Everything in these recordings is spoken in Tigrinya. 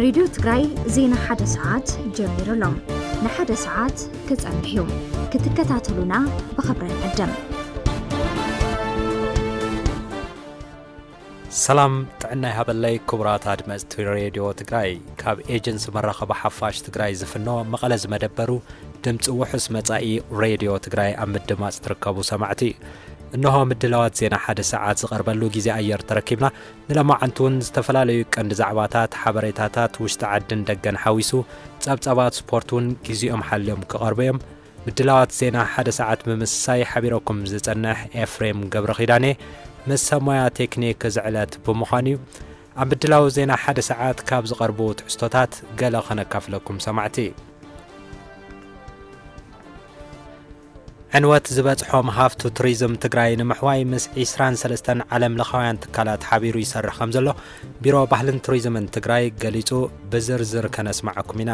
ሬድዮ ትግራይ ዜና ሓደ ሰዓት ጀሚሩ ኣሎ። ንሓደ ሰዓት ክጸንሕ እዩ። ክትከታተሉና ብኽብሪ ንዕድም። ሰላም ጥዕና ይሃበለይ ክቡራት ኣድመፅቲ ሬድዮ ትግራይ። ካብ ኤጀንሲ መራኸቢ ሓፋሽ ትግራይ ዝፍኖ መቐለ ዝመደበሩ ድምፂ ውሑስ መፃኢ ሬድዮ ትግራይ ኣብ ምድማፅ ትርከቡ ሰማዕቲ፣ እንሆ ምድላዋት ዜና ሓደ ሰዓት ዝቐርበሉ ግዜ ኣየር ተረኪብና። ንለማዓንቲ እውን ዝተፈላለዩ ቀንዲ ዛዕባታት፣ ሓበሬታታት ውሽጢ ዓድን ደገን ሓዊሱ ጸብጻባት ስፖርት እውን ግዜኦም ሓልዮም ክቐርቡ እዮም። ምድላዋት ዜና ሓደ ሰዓት ብምስሳይ ሓቢረኩም ዝጸንሕ ኤፍሬም ገብረኺዳኔ ምስ ሰብ ሞያ ቴክኒክ እዚ ዕለት ብምዃን እዩ። ኣብ ምድላው ዜና ሓደ ሰዓት ካብ ዝቐርቡ ትሕዝቶታት ገለ ከነካፍለኩም ሰማዕቲ። ዕንወት ዝበጽሖም ሃፍቱ ቱሪዝም ትግራይ ንምሕዋይ ምስ ዒስራን ሰለስተን ዓለም ለኻውያን ትካላት ሓቢሩ ይሰርሕ ከም ዘሎ ቢሮ ባህልን ቱሪዝምን ትግራይ ገሊጹ። ብዝርዝር ከነስማዓኩም ኢና።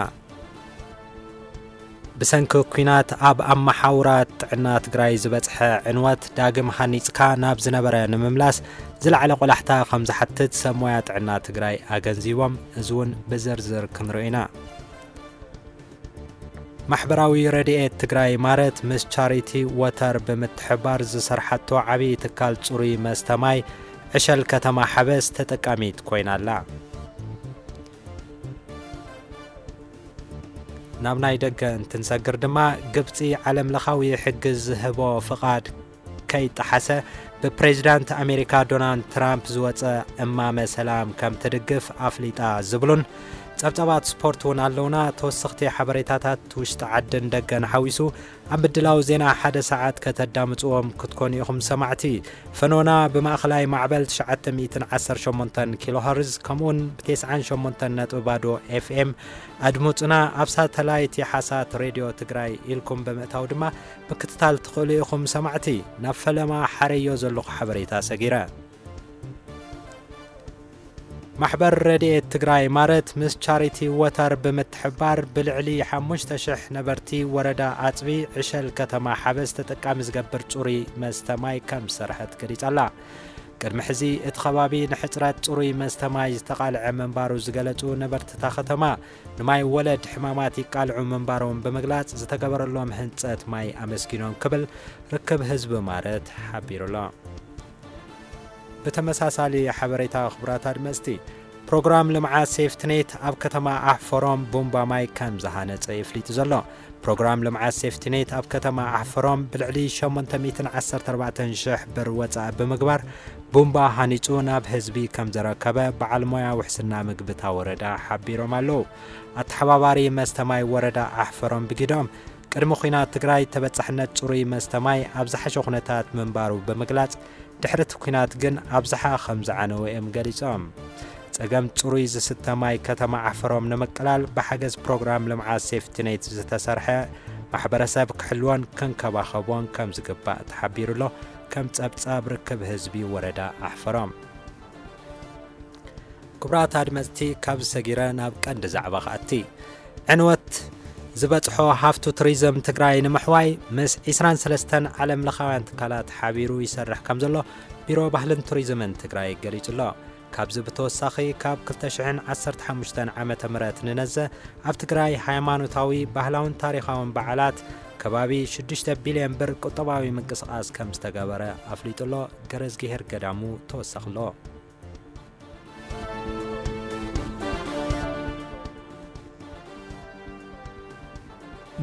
ብሰንኪ ኲናት ኣብ ኣመሓውራ ጥዕና ትግራይ ዝበጽሐ ዕንወት ዳግም ሃኒጽካ ናብ ዝነበረ ንምምላስ ዝለዓለ ቆላሕታ ከም ዝሓትት ሰብ ሞያ ጥዕና ትግራይ ኣገንዚቦም። እዚ እውን ብዝርዝር ክንሪኦ ኢና። ማሕበራዊ ረድኤት ትግራይ ማረት ምስ ቻሪቲ ወተር ብምትሕባር ዝሰርሓቶ ዓብዪ ትካል ጽሩይ መስተ ማይ ዕሸል ከተማ ሓበስ ተጠቃሚት ኮይና ኣላ። ናብ ናይ ደገ እንትንሰግር ድማ ግብጺ ዓለም ለኻዊ ሕጊ ዝህቦ ፍቓድ ከይጠሓሰ ብፕሬዚዳንት ኣሜሪካ ዶናልድ ትራምፕ ዝወፀ እማመ ሰላም ከም ትድግፍ ኣፍሊጣ ዝብሉን ጸብጻባት ስፖርት እውን ኣለውና። ተወሰኽቲ ሓበሬታታት ውሽጢ ዓድን ደገን ሓዊሱ ኣብ ምድላው ዜና ሓደ ሰዓት ከተዳምፅዎም ክትኮኑ ኢኹም ሰማዕቲ። ፈኖና ብማእኸላይ ማዕበል ትሽዓተ ሚእትን ዓሰርተ ሸሞንተን ኪሎ ኸርዝ ከምኡውን ብቴስዓን ሸሞንተን ነጥቢ ባዶ ኤፍኤም ኣድምፁና። ኣብ ሳተላይት የሓሳት ሬድዮ ትግራይ ኢልኩም ብምእታው ድማ ምክትታል ትኽእሉ ኢኹም ሰማዕቲ። ናብ ፈለማ ሓረዮ ዘለኹ ሓበሬታ ሰጊረ። ማሕበር ረድኤት ትግራይ ማረት ምስ ቻሪቲ ወተር ብምትሕባር ብልዕሊ ሓሙሽተ ሽሕ ነበርቲ ወረዳ ኣፅቢ ዕሸል ከተማ ሓበስ ተጠቃሚ ዝገብር ፅሩይ መስተ ማይ ከም ዝሰርሐት ገሊጻ ኣላ። ቅድሚ ሕዚ እቲ ከባቢ ንሕፅረት ፅሩይ መስተ ማይ ዝተቓልዐ ምንባሩ ዝገለጹ ነበርቲ እታ ከተማ ንማይ ወለድ ሕማማት ይቃልዑ ምንባሮም ብምግላጽ ዝተገበረሎም ህንጸት ማይ ኣመስጊኖም ክብል ርክብ ህዝቢ ማረት ሓቢሩ ኣሎ። ብተመሳሳሊ ሓበሬታ ክቡራት ኣድመጽቲ፣ ፕሮግራም ልምዓት ሴፍትኔት ኣብ ከተማ ኣሕፈሮም ቡምባ ማይ ከም ዝሃነጸ የፍሊጡ ዘሎ። ፕሮግራም ልምዓት ሴፍትኔት ኣብ ከተማ ኣሕፈሮም ብልዕሊ ሸሞንተ ሚእትን ዓሰርተ ኣርባዕተን ሽሕ ብር ወጻኢ ብምግባር ቡምባ ሃኒጹ ናብ ህዝቢ ከም ዘረከበ በዓል ሞያ ውሕስና ምግቢ እታ ወረዳ ሓቢሮም ኣለዉ። ኣተሓባባሪ መስተ ማይ ወረዳ ኣሕፈሮም ብጊዶም ቅድሚ ኲናት ትግራይ ተበጻሕነት ጽሩይ መስተ ማይ ኣብ ዝሓሸ ኩነታት ምንባሩ ብምግላጽ ድሕሪ እቲ ኲናት ግን ኣብዝሓ ከም ዝዓነወ እዮም ገሊጾም። ጸገም ጽሩይ ዝስተ ማይ ከተማ ዓፈሮም ንምቅላል ብሓገዝ ፕሮግራም ልምዓት ሴፍቲኔት ዝተሰርሐ ማሕበረሰብ ክሕልዎን ክንከባኸብዎን ከም ዝግባእ ተሓቢሩ ኣሎ። ከም ጸብጻብ ርክብ ህዝቢ ወረዳ ኣሕፈሮም። ክቡራት ኣድመጽቲ፣ ካብ ሰጊረ ናብ ቀንዲ ዛዕባ ክኣቲ። ዕንወት ዝበጽሖ ሃፍቱ ቱሪዝም ትግራይ ንምሕዋይ ምስ ዒስራን ሰለስተን ዓለም ለኻውያን ትካላት ሓቢሩ ይሰርሕ ከም ዘሎ ቢሮ ባህልን ቱሪዝምን ትግራይ ገሊጹ ኣሎ። ካብዚ ብተወሳኺ ካብ ክልተ ሽሕን ዓሰርተ ሓሙሽተን ዓመተ ምህረት ንነዘ ኣብ ትግራይ ሃይማኖታዊ፣ ባህላውን ታሪኻውን በዓላት ከባቢ ሽዱሽተ ቢልዮን ብር ቁጠባዊ ምንቅስቓስ ከም ዝተገበረ ኣፍሊጡ ኣሎ። ገረዝግሄር ገዳሙ ተወሳኺ ኣሎ።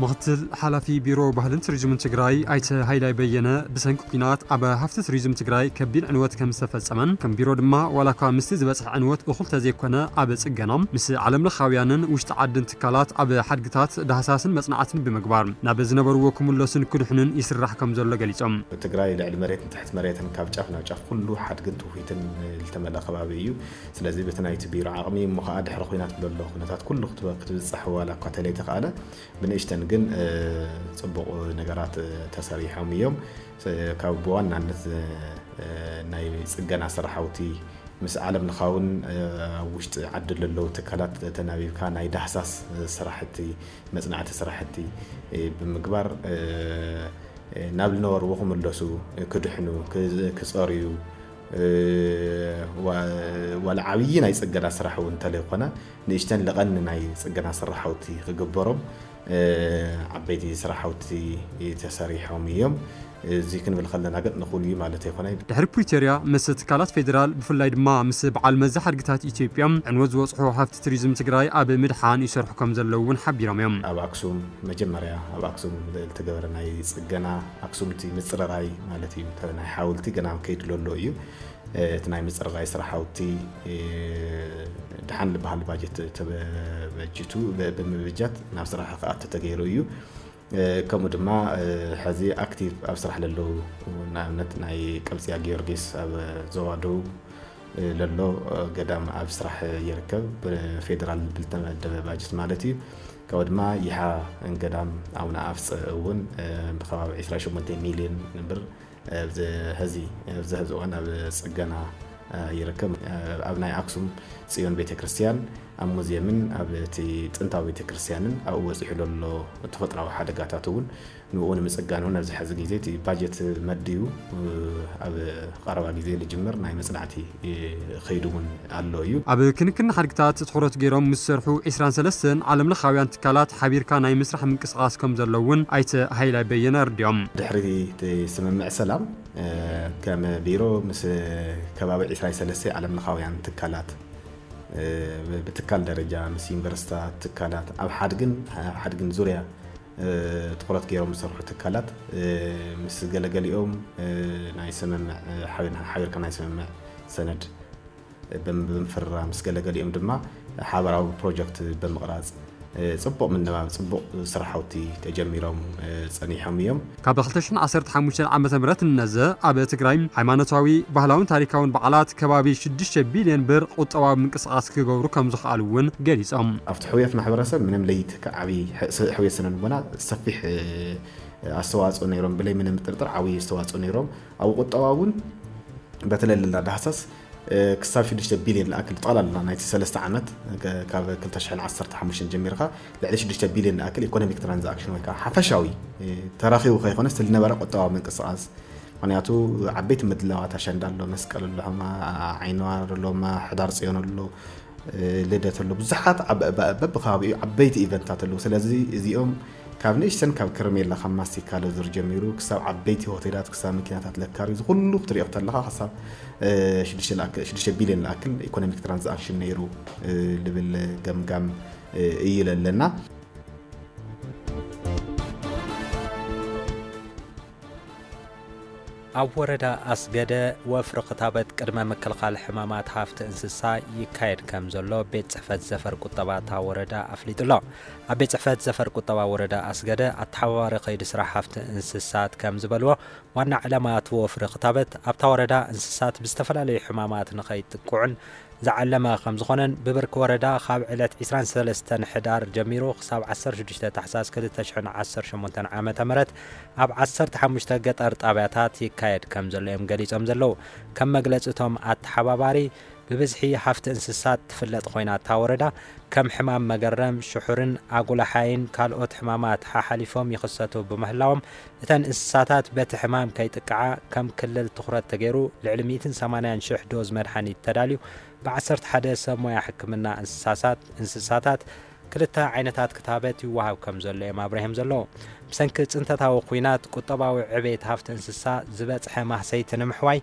ምኽትል ሓላፊ ቢሮ ባህልን ቱሪዝምን ትግራይ ኣይተ ሃይላይ በየነ፣ ብሰንኪ ኲናት ኣብ ሃፍቲ ቱሪዝም ትግራይ ከቢድ ዕንወት ከም ዝተፈጸመን ከም ቢሮ ድማ ዋላ እኳ ምስቲ ዝበጽሐ ዕንወት እኹል ተዘይኮነ ኣብ ጽገና ምስ ዓለም ለኻውያንን ውሽጢ ዓድን ትካላት ኣብ ሓድግታት ዳህሳስን መጽናዕትን ብምግባር ናብ ዝነበርዎ ክምለሱን ክድሕኑን ይስራሕ ከም ዘሎ ገሊጾም። ትግራይ ልዕሊ መሬትን ትሕቲ መሬትን ካብ ጫፍ ናብ ጫፍ ኩሉ ሓድግን ትውፊትን ዝተመልአ ከባቢ እዩ። ስለዚ በቲ ናይቲ ቢሮ ዓቕሚ እሞ ኸዓ ድሕሪ ኲናት ዘሎ ኩነታት ኩሉ ክትበ-፣ ክትብፅሕ ዋላ እኳ ተለይተኸኣለ ብንእሽተን ግን፣ እ፣ ፅቡቕ ነገራት፣ እ፣ ተሰሪሖም እዮም። ስ-፣ ካብ ብዋናነት፣ እ፣ ናይ ፅገና ስራሕቲ ምስ ዓለም ለኻውን፣ እ፣ ኣብ ውሽጢ ዓዲ ለለዉ ትካላት ተናቢብካ ናይ ዳህሳስ ስራሕቲ፣ መፅናዕቲ ስራሕቲ፣ እ፣ ብምግባር፣ እ፣ ናብ ዝነበርዎ ክምለሱ፣ ክድሕኑ፣ ክ-፣ ክፀርዩ፣ ዋላ ዓብዪ ናይ ፅገና ስራሕ እውን እንተለይኮነ ንእሽተን ለቐኒ ናይ ፅገና ስራሓውቲ ክግበሮም ዓበይቲ ስራሕቲ ተሰሪሖም እዮም። እዚ ክንብል ከለና ግን ንኹሉ እዩ ማለት ኣይኮነን። ድሕሪ ፕሪቶርያ ምስ ትካላት ፌዴራል ብፍላይ ድማ ምስ በዓል መዚ ሓድግታት ኢትዮጵያ ዕንወት ዝበፅሖ ሃፍቲ ቱሪዝም ትግራይ ኣብ ምድሓን ይሰርሑ ከም ዘለዉ እውን ሓቢሮም እዮም። ኣብ ኣክሱም መጀመርያ ኣብ ኣክሱም ዝተገበረ ናይ ፅገና ኣክሱምቲ ምፅርራይ ማለት እዩ። ናይ ሓወልቲ ገና ከይድሎ ኣሎ እዩ። እቲ ናይ ምፅርራይ ስራሓውቲ ድሓን ዝበሃል ባጀት ተበጅቱ ብምብጃት ናብ ስራሕ ክኣቱ ተገይሩ እዩ። ከምኡ ድማ ሕዚ ኣክቲቭ ኣብ ስራሕ ለለዉ ንኣብነት ናይ ቀብፅያ ጊዮርጊስ ኣብ ዞባ ደቡብ ለሎ ገዳም ኣብ ስራሕ ይርከብ። ብፌደራል ብልተመደበ ባጀት ማለት እዩ። ካብኡ ድማ ይሓ ገዳም ኣቡነ ኣፍፀ እውን ብከባቢ ዕስራ ሸሞንተ ሚሊዮን ብር ኣብዚ ሕዚ ኣብዚ ሕዚ እዋን ኣብ ፅገና ይርከብ። ኣብ ናይ ኣክሱም ፅዮን ቤተክርስትያን ኣብ ሙዝየምን ኣብ እቲ ጥንታዊ ቤተክርስትያንን ኣብኡ በፂሑ ዘሎ ተፈጥራዊ ሓደጋታት እውን ንኡ ንምፅጋን እውን ኣብዚ ሕዚ ግዜ እቲ ባጀት መድዩ ኣብ ቀረባ ግዜ ልጅምር ናይ መፅናዕቲ ከይዱ እውን ኣሎ እዩ። ኣብ ክንክን ሓድግታት ትኹረት ገይሮም ምስ ዝሰርሑ ዕስራን ሰለስተን ዓለም ለኻውያን ትካላት ሓቢርካ ናይ ምስራሕ ምንቅስቓስ ከም ዘሎ እውን ኣይተ ሃይላይ በየነ ኣርዲኦም። ድሕሪ እቲ ስምምዕ ሰላም ከም ቢሮ ምስ ከባቢ ዕስራን ሰለስተን ዓለም ለኻውያን ትካላት ብትካል ደረጃ ምስ ዩኒቨርሲታት ትካላት ኣብ ሓድግን ኣብ ሓድግን ዙርያ ትኹረት ገይሮም ዝሰርሑ ትካላት ምስ ገለገሊኦም ናይ ስምምዕ ሓቢርካ ናይ ስምምዕ ሰነድ ብምፍራም ምስ ገለገሊኦም ድማ ሓበራዊ ፕሮጀክት ብምቕራፅ ፅቡቕ ምንባብ ፅቡቕ ስራሕቲ ተጀሚሮም ፀኒሖም እዮም። ካብ ክልተ ሽሕን ዓሰርተ ሓሙሽተን ዓመተ ምህረት ንነዘ ኣብ ትግራይ ሃይማኖታዊ ባህላውን ታሪካውን በዓላት ከባቢ ሽዱሽተ ቢልዮን ብር ቁጠባዊ ምንቅስቃስ ክገብሩ ከም ዝኽኣሉ እውን ገሊፆም። ኣብቲ ሕውየት ማሕበረሰብ ምንም ለይቲ ዓብዪ ሕውየት ስነ ልቦና ሰፊሕ ኣስተዋፅኦ ነይሮም ብለይ ምንም ጥርጥር ዓብዪ ኣስተዋፅኦ ነይሮም ኣብ ቁጠባ እውን በተለይ ለላ ዳህሳስ ክሳብ ሽዱሽተ ቢልዮን ዝኣክል ጠቕላላ ናይቲ ሰለስተ ዓመት ካብ ክልተ ሽሕን ዓሰርተ ሓሙሽተን ጀሚርካ ልዕሊ ሽዱሽተ ቢልዮን ዝኣክል ኢኮኖሚክ ትራንዛክሽን ወይ ከዓ ሓፈሻዊ ተራኺቡ ከይኮነስ ዝነበረ ቁጠባዊ ምንቅስቃስ ምክንያቱ ዓበይቲ ምድላዋት ኣሸንዳ ኣሎ መስቀል ኣሎ ሕማ ዓይነዋር ኣሎ ሕዳር ፅዮን ኣሎ ልደት ኣሎ ብዙሓት በብከባቢኡ ዓበይቲ ኢቨንታት ኣለዉ ስለዚ እዚኦም ካብ ንእሽተን ካብ ከረሜላ ካብ ማስቲካ ለዙር ጀሚሩ ክሳብ ዓበይቲ ሆቴላት ክሳብ መኪናታት ለካሪ ዝኩሉ ክትሪኦ ተለካ ክሳብ ሽዱሽተ ቢልዮን ዝኣክል ኢኮኖሚክ ትራንዛክሽን ነይሩ ልብል ገምጋም እዩ ለለና። ኣብ ወረዳ ኣስገደ ወፍሪ ክታበት ቅድመ ምክልኻል ሕማማት ሃፍቲ እንስሳ ይካየድ ከም ዘሎ ቤት ፅሕፈት ዘፈር ቁጠባ እታ ወረዳ ኣፍሊጡ ኣሎ። ኣብ ቤት ፅሕፈት ዘፈር ቁጠባ ወረዳ ኣስገደ ኣተሓባባሪ ከይዲ ስራሕ ሃፍቲ እንስሳት ከም ዝበልዎ ዋና ዕላማ እቲ ወፍሪ ክታበት ኣብታ ወረዳ እንስሳት ብዝተፈላለዩ ሕማማት ንኸይጥቅዑን ዝዓለመ ከም ዝኾነን ብብርኪ ወረዳ ካብ ዕለት ዕስራን ሰለስተን ሕዳር ጀሚሩ ክሳብ ዓሰርተ ሽዱሽተ ታሕሳስ ክልተ ሽሕን ዓሰርተ ሸሞንተን ዓመተ ምህረት ኣብ ዓሰርተ ሓሙሽተ ገጠር ጣብያታት ይካየድ ከም ዘሎ እዮም ገሊጾም ዘለዉ። ከም መግለጺ እቶም ኣተሓባባሪ ብብዝሒ ሃፍቲ እንስሳት ትፍለጥ ኮይና እታ ወረዳ ከም ሕማም መገረም፣ ሽሑርን ኣጉላሓይን ካልኦት ሕማማት ሓሓሊፎም ይኽሰቱ ብምህላዎም እተን እንስሳታት በቲ ሕማም ከይጥቅዓ ከም ክልል ትኹረት ተገይሩ ልዕሊ ሚእትን ሰማንያን ሽሕ ዶዝ መድሓኒት ተዳልዩ ብ ዓሰርተ ሓደ ሰብ ሞያ ሕክምና እንስሳሳት እንስሳታት ክልተ ዓይነታት ክታበት ይወሃብ ከም ዘሎ እዮም ኣብሪሆም ዘለዉ። ብሰንኪ ፅንተታዊ ኲናት ቁጠባዊ ዕቤት ሃፍቲ እንስሳ ዝበፅሐ ማህሰይቲ ንምሕዋይ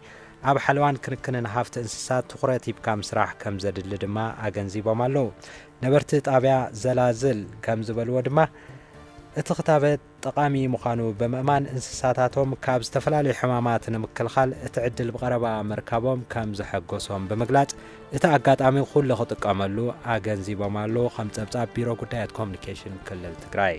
ኣብ ሓለዋን ክንክንን ሃፍቲ እንስሳ ትኹረት ሂብካ ምስራሕ ከም ዘድሊ ድማ ኣገንዚቦም ኣለዉ። ነበርቲ ጣብያ ዘላዝል ከም ዝበልዎ ድማ እቲ ክታበት ጠቓሚ ምዃኑ ብምእማን እንስሳታቶም ካብ ዝተፈላለዩ ሕማማት ንምክልኻል እቲ ዕድል ብቐረባ ምርካቦም ከም ዘሐጎሶም ብምግላጽ እቲ ኣጋጣሚ ኩሉ ክጥቀመሉ ኣገንዚቦም ኣለዉ ከም ጸብጻብ ቢሮ ጉዳያት ኮሚኒኬሽን ክልል ትግራይ።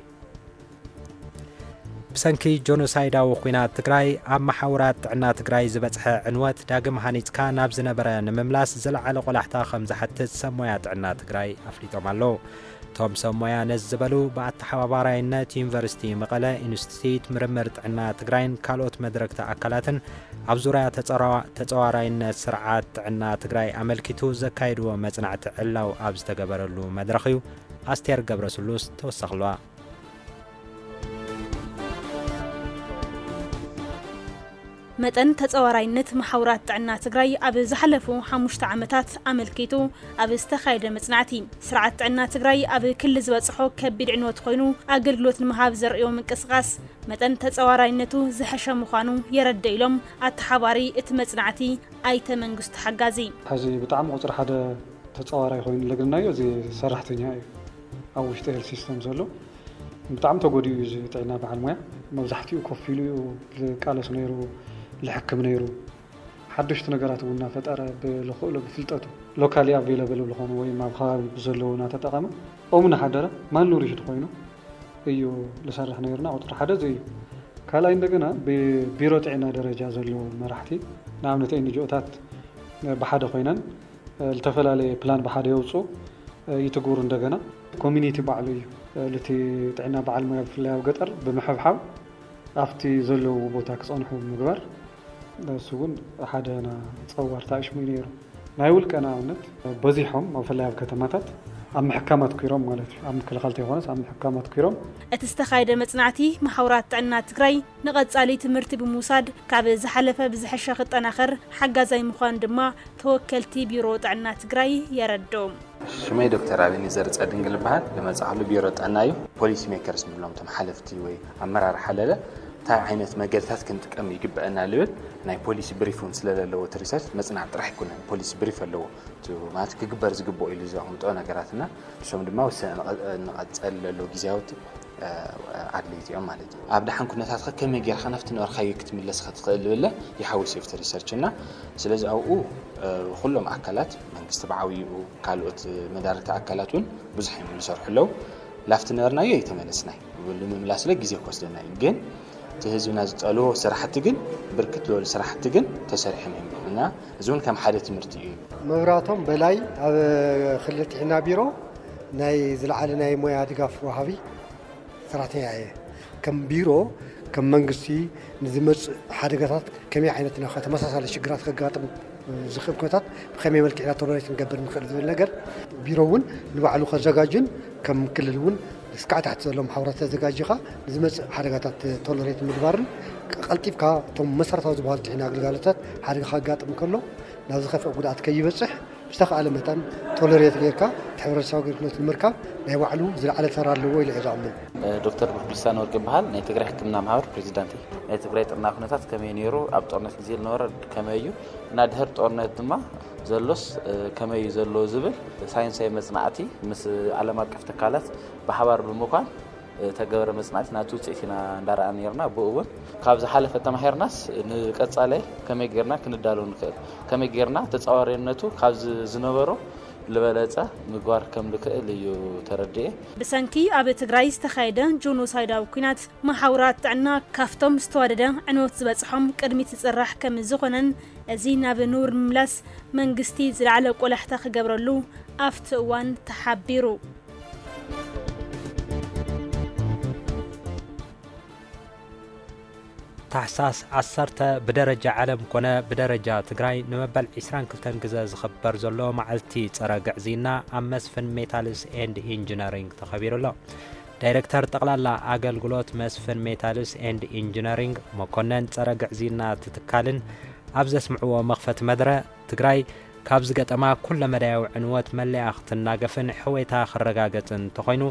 ብሰንኪ ጆኖሳይዳዊ ኲናት ትግራይ ኣብ መሓውራት ጥዕና ትግራይ ዝበፅሐ ዕንወት ዳግም ሃኒፅካ ናብ ዝነበረ ንምምላስ ዝለዓለ ቆላሕታ ከም ዝሓትት ሰብ ሞያ ጥዕና ትግራይ ኣፍሊጦም ኣለዉ። እቶም ሰብ ሞያ ነዚ ዝበሉ ብኣተሓባባራይነት ዩኒቨርሲቲ መቐለ ኢንስቲትዩት ምርምር ጥዕና ትግራይን ካልኦት መድረክቲ ኣካላትን ኣብ ዙርያ ተፀዋራይነት ስርዓት ጥዕና ትግራይ ኣመልኪቱ ዘካየድዎ መፅናዕቲ ዕላው ኣብ ዝተገበረሉ መድረኽ እዩ። ኣስቴር ገብረስሉስ ተወሳኽልዋ። መጠን ተጸዋራይነት መሓውራት ጥዕና ትግራይ ኣብ ዝሓለፉ ሓሙሽተ ዓመታት ኣመልኪቱ ኣብ ዝተኻየደ መጽናዕቲ፣ ስርዓት ጥዕና ትግራይ ኣብ ክሊ ዝበጽሖ ከቢድ ዕንወት ኮይኑ ኣገልግሎት ንምሃብ ዘርእዮ ምንቅስቓስ መጠን ተጸዋራይነቱ ዝሐሸ ምዃኑ የረድእ ኢሎም ኣተሓባሪ እቲ መጽናዕቲ ኣይተ መንግስቱ ሓጋዚ። ሕዚ ብጣዕሚ ቁፅሪ ሓደ ተፀዋራይ ኮይኑ ለግልናዮ እዚ ሰራሕተኛ እዩ። ኣብ ውሽጢ ሄልት ሲስተም ዘሎ ብጣዕሚ ተጎዲኡ እዩ። እዚ ጥዕና በዓል ሙያ መብዛሕትኡ ኮፍ ኢሉ እዩ ዝቃለስ ነይሩ፣ ዝሕክም ነይሩ። ሓደሽቲ ነገራት እውን እናፈጠረ ብልኽእሎ ብፍልጠቱ ሎካሊ ኣቬለብል ዝኾኑ ወይ ኣብ ከባቢ ብዘለዉ እናተጠቐመ ኦም እናሓደረ ማልኑሪሽድ ኮይኑ እዩ ዝሰርሕ ነይሩና። ቁፅሪ ሓደ እዚ እዩ። ካልኣይ እንደገና ብቢሮ ጥዕና ደረጃ ዘለዉ መራሕቲ ንኣብነት ኤንጂኦታት ብሓደ ኮይነን ዝተፈላለየ ፕላን ብሓደ የውፁ ይትግብሩ። እንደገና ኮሚኒቲ ባዕሉ እዩ ልቲ ጥዕና በዓል ሙያ ብፍላይ ኣብ ገጠር ብምሕብሓብ ኣብቲ ዘለዉ ቦታ ክፀንሑ ምግባር እሱ እውን ሓደ ና ፀዋር ታእሽሙ እዩ ነይሩ። ናይ ውልቀ ንኣብነት በዚሖም ብፍላይ ኣብ ከተማታት ኣብ ምሕካም ኣትኪሮም ማለት እዩ። ኣብ ምክልኻል ተይኮነስ ኣብ ምሕካም ኣትኪሮም። እቲ ዝተኻየደ መጽናዕቲ መሓውራት ጥዕና ትግራይ ንቐጻሊ ትምህርቲ ብምውሳድ ካብ ዝሓለፈ ብዝሐሸ ክጠናኸር ሓጋዛይ ምዃኑ ድማ ተወከልቲ ቢሮ ጥዕና ትግራይ የረድኡ። ሽመይ ዶክተር ኣቤኔዘር ጸድንግል ይበሃል። ዝመጻእሉ ቢሮ ጥዕና እዩ። ፖሊሲ ሜከርስ ንብሎም እቶም ሓለፍቲ ወይ ኣመራርሓ ለለ እንታይ ዓይነት መገድታት ክንጥቀም ይግበአና ልብል ናይ ፖሊሲ ብሪፍ እውን ስለ ዘለዎ እቲ ሪሰርች መጽናዕቲ ጥራሕ ኣይኮነን፣ ፖሊሲ ብሪፍ ኣለዎ። እቲ ማለት ክግበር ዝግብኦ ኢሉ ዘቐምጦ ነገራትና ንሶም ድማ ውሰ-፣ ንቐ-፣ ንቐጸል ለሎ ግዜያዊ ኣድለይቲ እዮም ማለት እዩ። ኣብ ደሓን ኩነታትከ ከመይ ጌርካ ናብቲ ነበርካዮ ክትምለስ ክትኽእል ዝብለ ይሓውስ እዩ ኣብቲ ሪሰርች እና ስለዚ ኣብኡ ኩሎም ኣካላት መንግስቲ ብዓብይኡ ካልኦት መዳርግቲ ኣካላት እውን ብዙሕ እዮም ዝሰርሑ ኣለዉ። ላፍቲ ነበርናዮ ኣይተመለስናይ ንምምላስለ ግዜ ክወስደና እዩ ግን እቲ ህዝብና ዝጠልቦ ስራሕቲ ግን ብርክት ዝበሉ ስራሕቲ ግን ተሰሪሖም እዮም እና እዚ እውን ከም ሓደ ትምህርቲ እዩ። መብራቶም በላይ ኣብ ክልል ጥዕና ቢሮ ናይ ዝለዓለ ናይ ሞያ ድጋፍ ወሃቢ ሰራሕተኛ እየ። ከም ቢሮ ከም መንግስቲ ንዝመፅእ ሓደጋታት ከመይ ዓይነት ናኸ ተመሳሳሊ ሽግራት ከጋጥም ዝኽእል ኩነታት ብኸመይ መልክዕ ኢና ቶለሬት ንገብር ንኽእል ዝብል ነገር ቢሮ እውን ንባዕሉ ከዘጋጅን ከም ክልል እውን እስካዕ ታሕቲ ዘሎ መሓውራት ተዘጋጅኻ ንዝመፅእ ሓደጋታት ቶለሬት ምግባርን ቀልጢፍካ እቶም መሰረታዊ ዝበሃሉ ጥዕና ኣገልጋሎታት ሓደጋ ከጋጥም ከሎ ናብ ዝኸፍአ ጉድኣት ከይበፅሕ ብዝተኻእለ መጠን ቶለሬት ጌርካ እቲ ሕብረተሰብ ኣገልግሎት ንምርካብ ናይ ባዕሉ ዝለዓለ ተራ ኣለዎ ኢለ እየ ዝኣምን። ዶክተር ብርክልሳን ወርቅ ይበሃል። ናይ ትግራይ ሕክምና ማህበር ፕሬዚዳንት እዩ። ናይ ትግራይ ጥዕና ኩነታት ከመይ ነይሩ፣ ኣብ ጦርነት ግዜ ዝነበረ ከመይ እዩ እና ድሕር ጦርነት ድማ ዘሎስ ከመይ እዩ ዘሎ ዝብል ሳይንሳዊ መጽናዕቲ ምስ ዓለም ኣቀፍ ትካላት ብሓባር ብምኳን ተገበረ መጽናዕቲ ናቲ ውፅኢት ኢና እንዳረኣና ነርና። ብኡ እውን ካብ ዝሓለፈ ተማሂርናስ ንቀጻላይ ከመይ ጌርና ክንዳሎ ንኽእል፣ ከመይ ጌርና ተጻዋርነቱ ካብ ዝነበሮ ዝበለጸ ምግባር ከም ንኽእል እዩ ተረድኤ። ብሰንኪ ኣብ ትግራይ ዝተኻየደ ጆኖሳይዳዊ ኲናት መሓውራት ጥዕና ካብቶም ዝተዋደደ ዕንወት ዝበጽሖም ቅድሚት ዝጽራሕ ከም ዝኾነን እዚ ናብ ንቡር ንምምላስ መንግስቲ ዝለዓለ ቆላሕታ ክገብረሉ ኣብቲ እዋን ተሓቢሩ። ታሕሳስ ዓሰርተ ብደረጃ ዓለም ኮነ ብደረጃ ትግራይ ንመበል ዕስራን ክልተን ግዘ ዝኽበር ዘሎ መዓልቲ ፀረ ግዕዝይና ኣብ መስፍን ሜታልስ ኤንድ ኢንጂነሪንግ ተኸቢሩ ኣሎ። ዳይሬክተር ጠቕላላ ኣገልግሎት መስፍን ሜታልስ ኤንድ ኢንጂነሪንግ መኮነን ፀረ ግዕዝይና ትትካልን ኣብ ዘስምዕዎ መኽፈቲ መድረ ትግራይ ካብ ዝገጠማ ኩለመዳያዊ ዕንወት መሊኣ ክትናገፍን ሕወይታ ክረጋገጽን እንተኾይኑ፣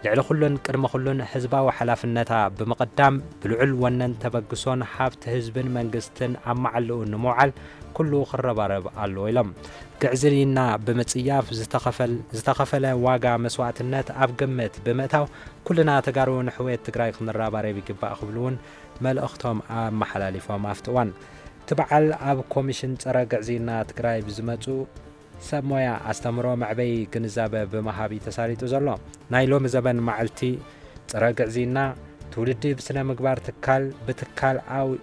ልዕሊ ኩሉን ቅድሚ ኩሉን ህዝባዊ ሓላፍነታ ብምቕዳም፣ ብልዑል ወነን ተበግሶን ሃብቲ ህዝብን መንግስትን ኣብ መዓልኡ ንምውዓል ኩሉ ክረባረብ ኣለዎ ኢሎም። ግዕዝይና ብምጽያፍ ዝተኸፈለ ዋጋ መስዋእትነት ኣብ ግምት ብምእታው፣ ኩልና ተጋሩ ንሕውየት ትግራይ ክንረባረብ ይግባእ ክብሉ እውን መልእኽቶም ኣመሓላሊፎም። ኣብቲ እዋን እቲ በዓል ኣብ ኮሚሽን ፀረ ግዕዝይና ትግራይ ብዝመፁ ሰብ ሞያ ኣስተምህሮ መዕበዪ ግንዛበ ብምሃብ እዩ ተሳሊጡ ዘሎ። ናይ ሎሚ ዘበን መዓልቲ ፀረ ግዕዝይና ትውልዲ ብስነ ምግባር ትካል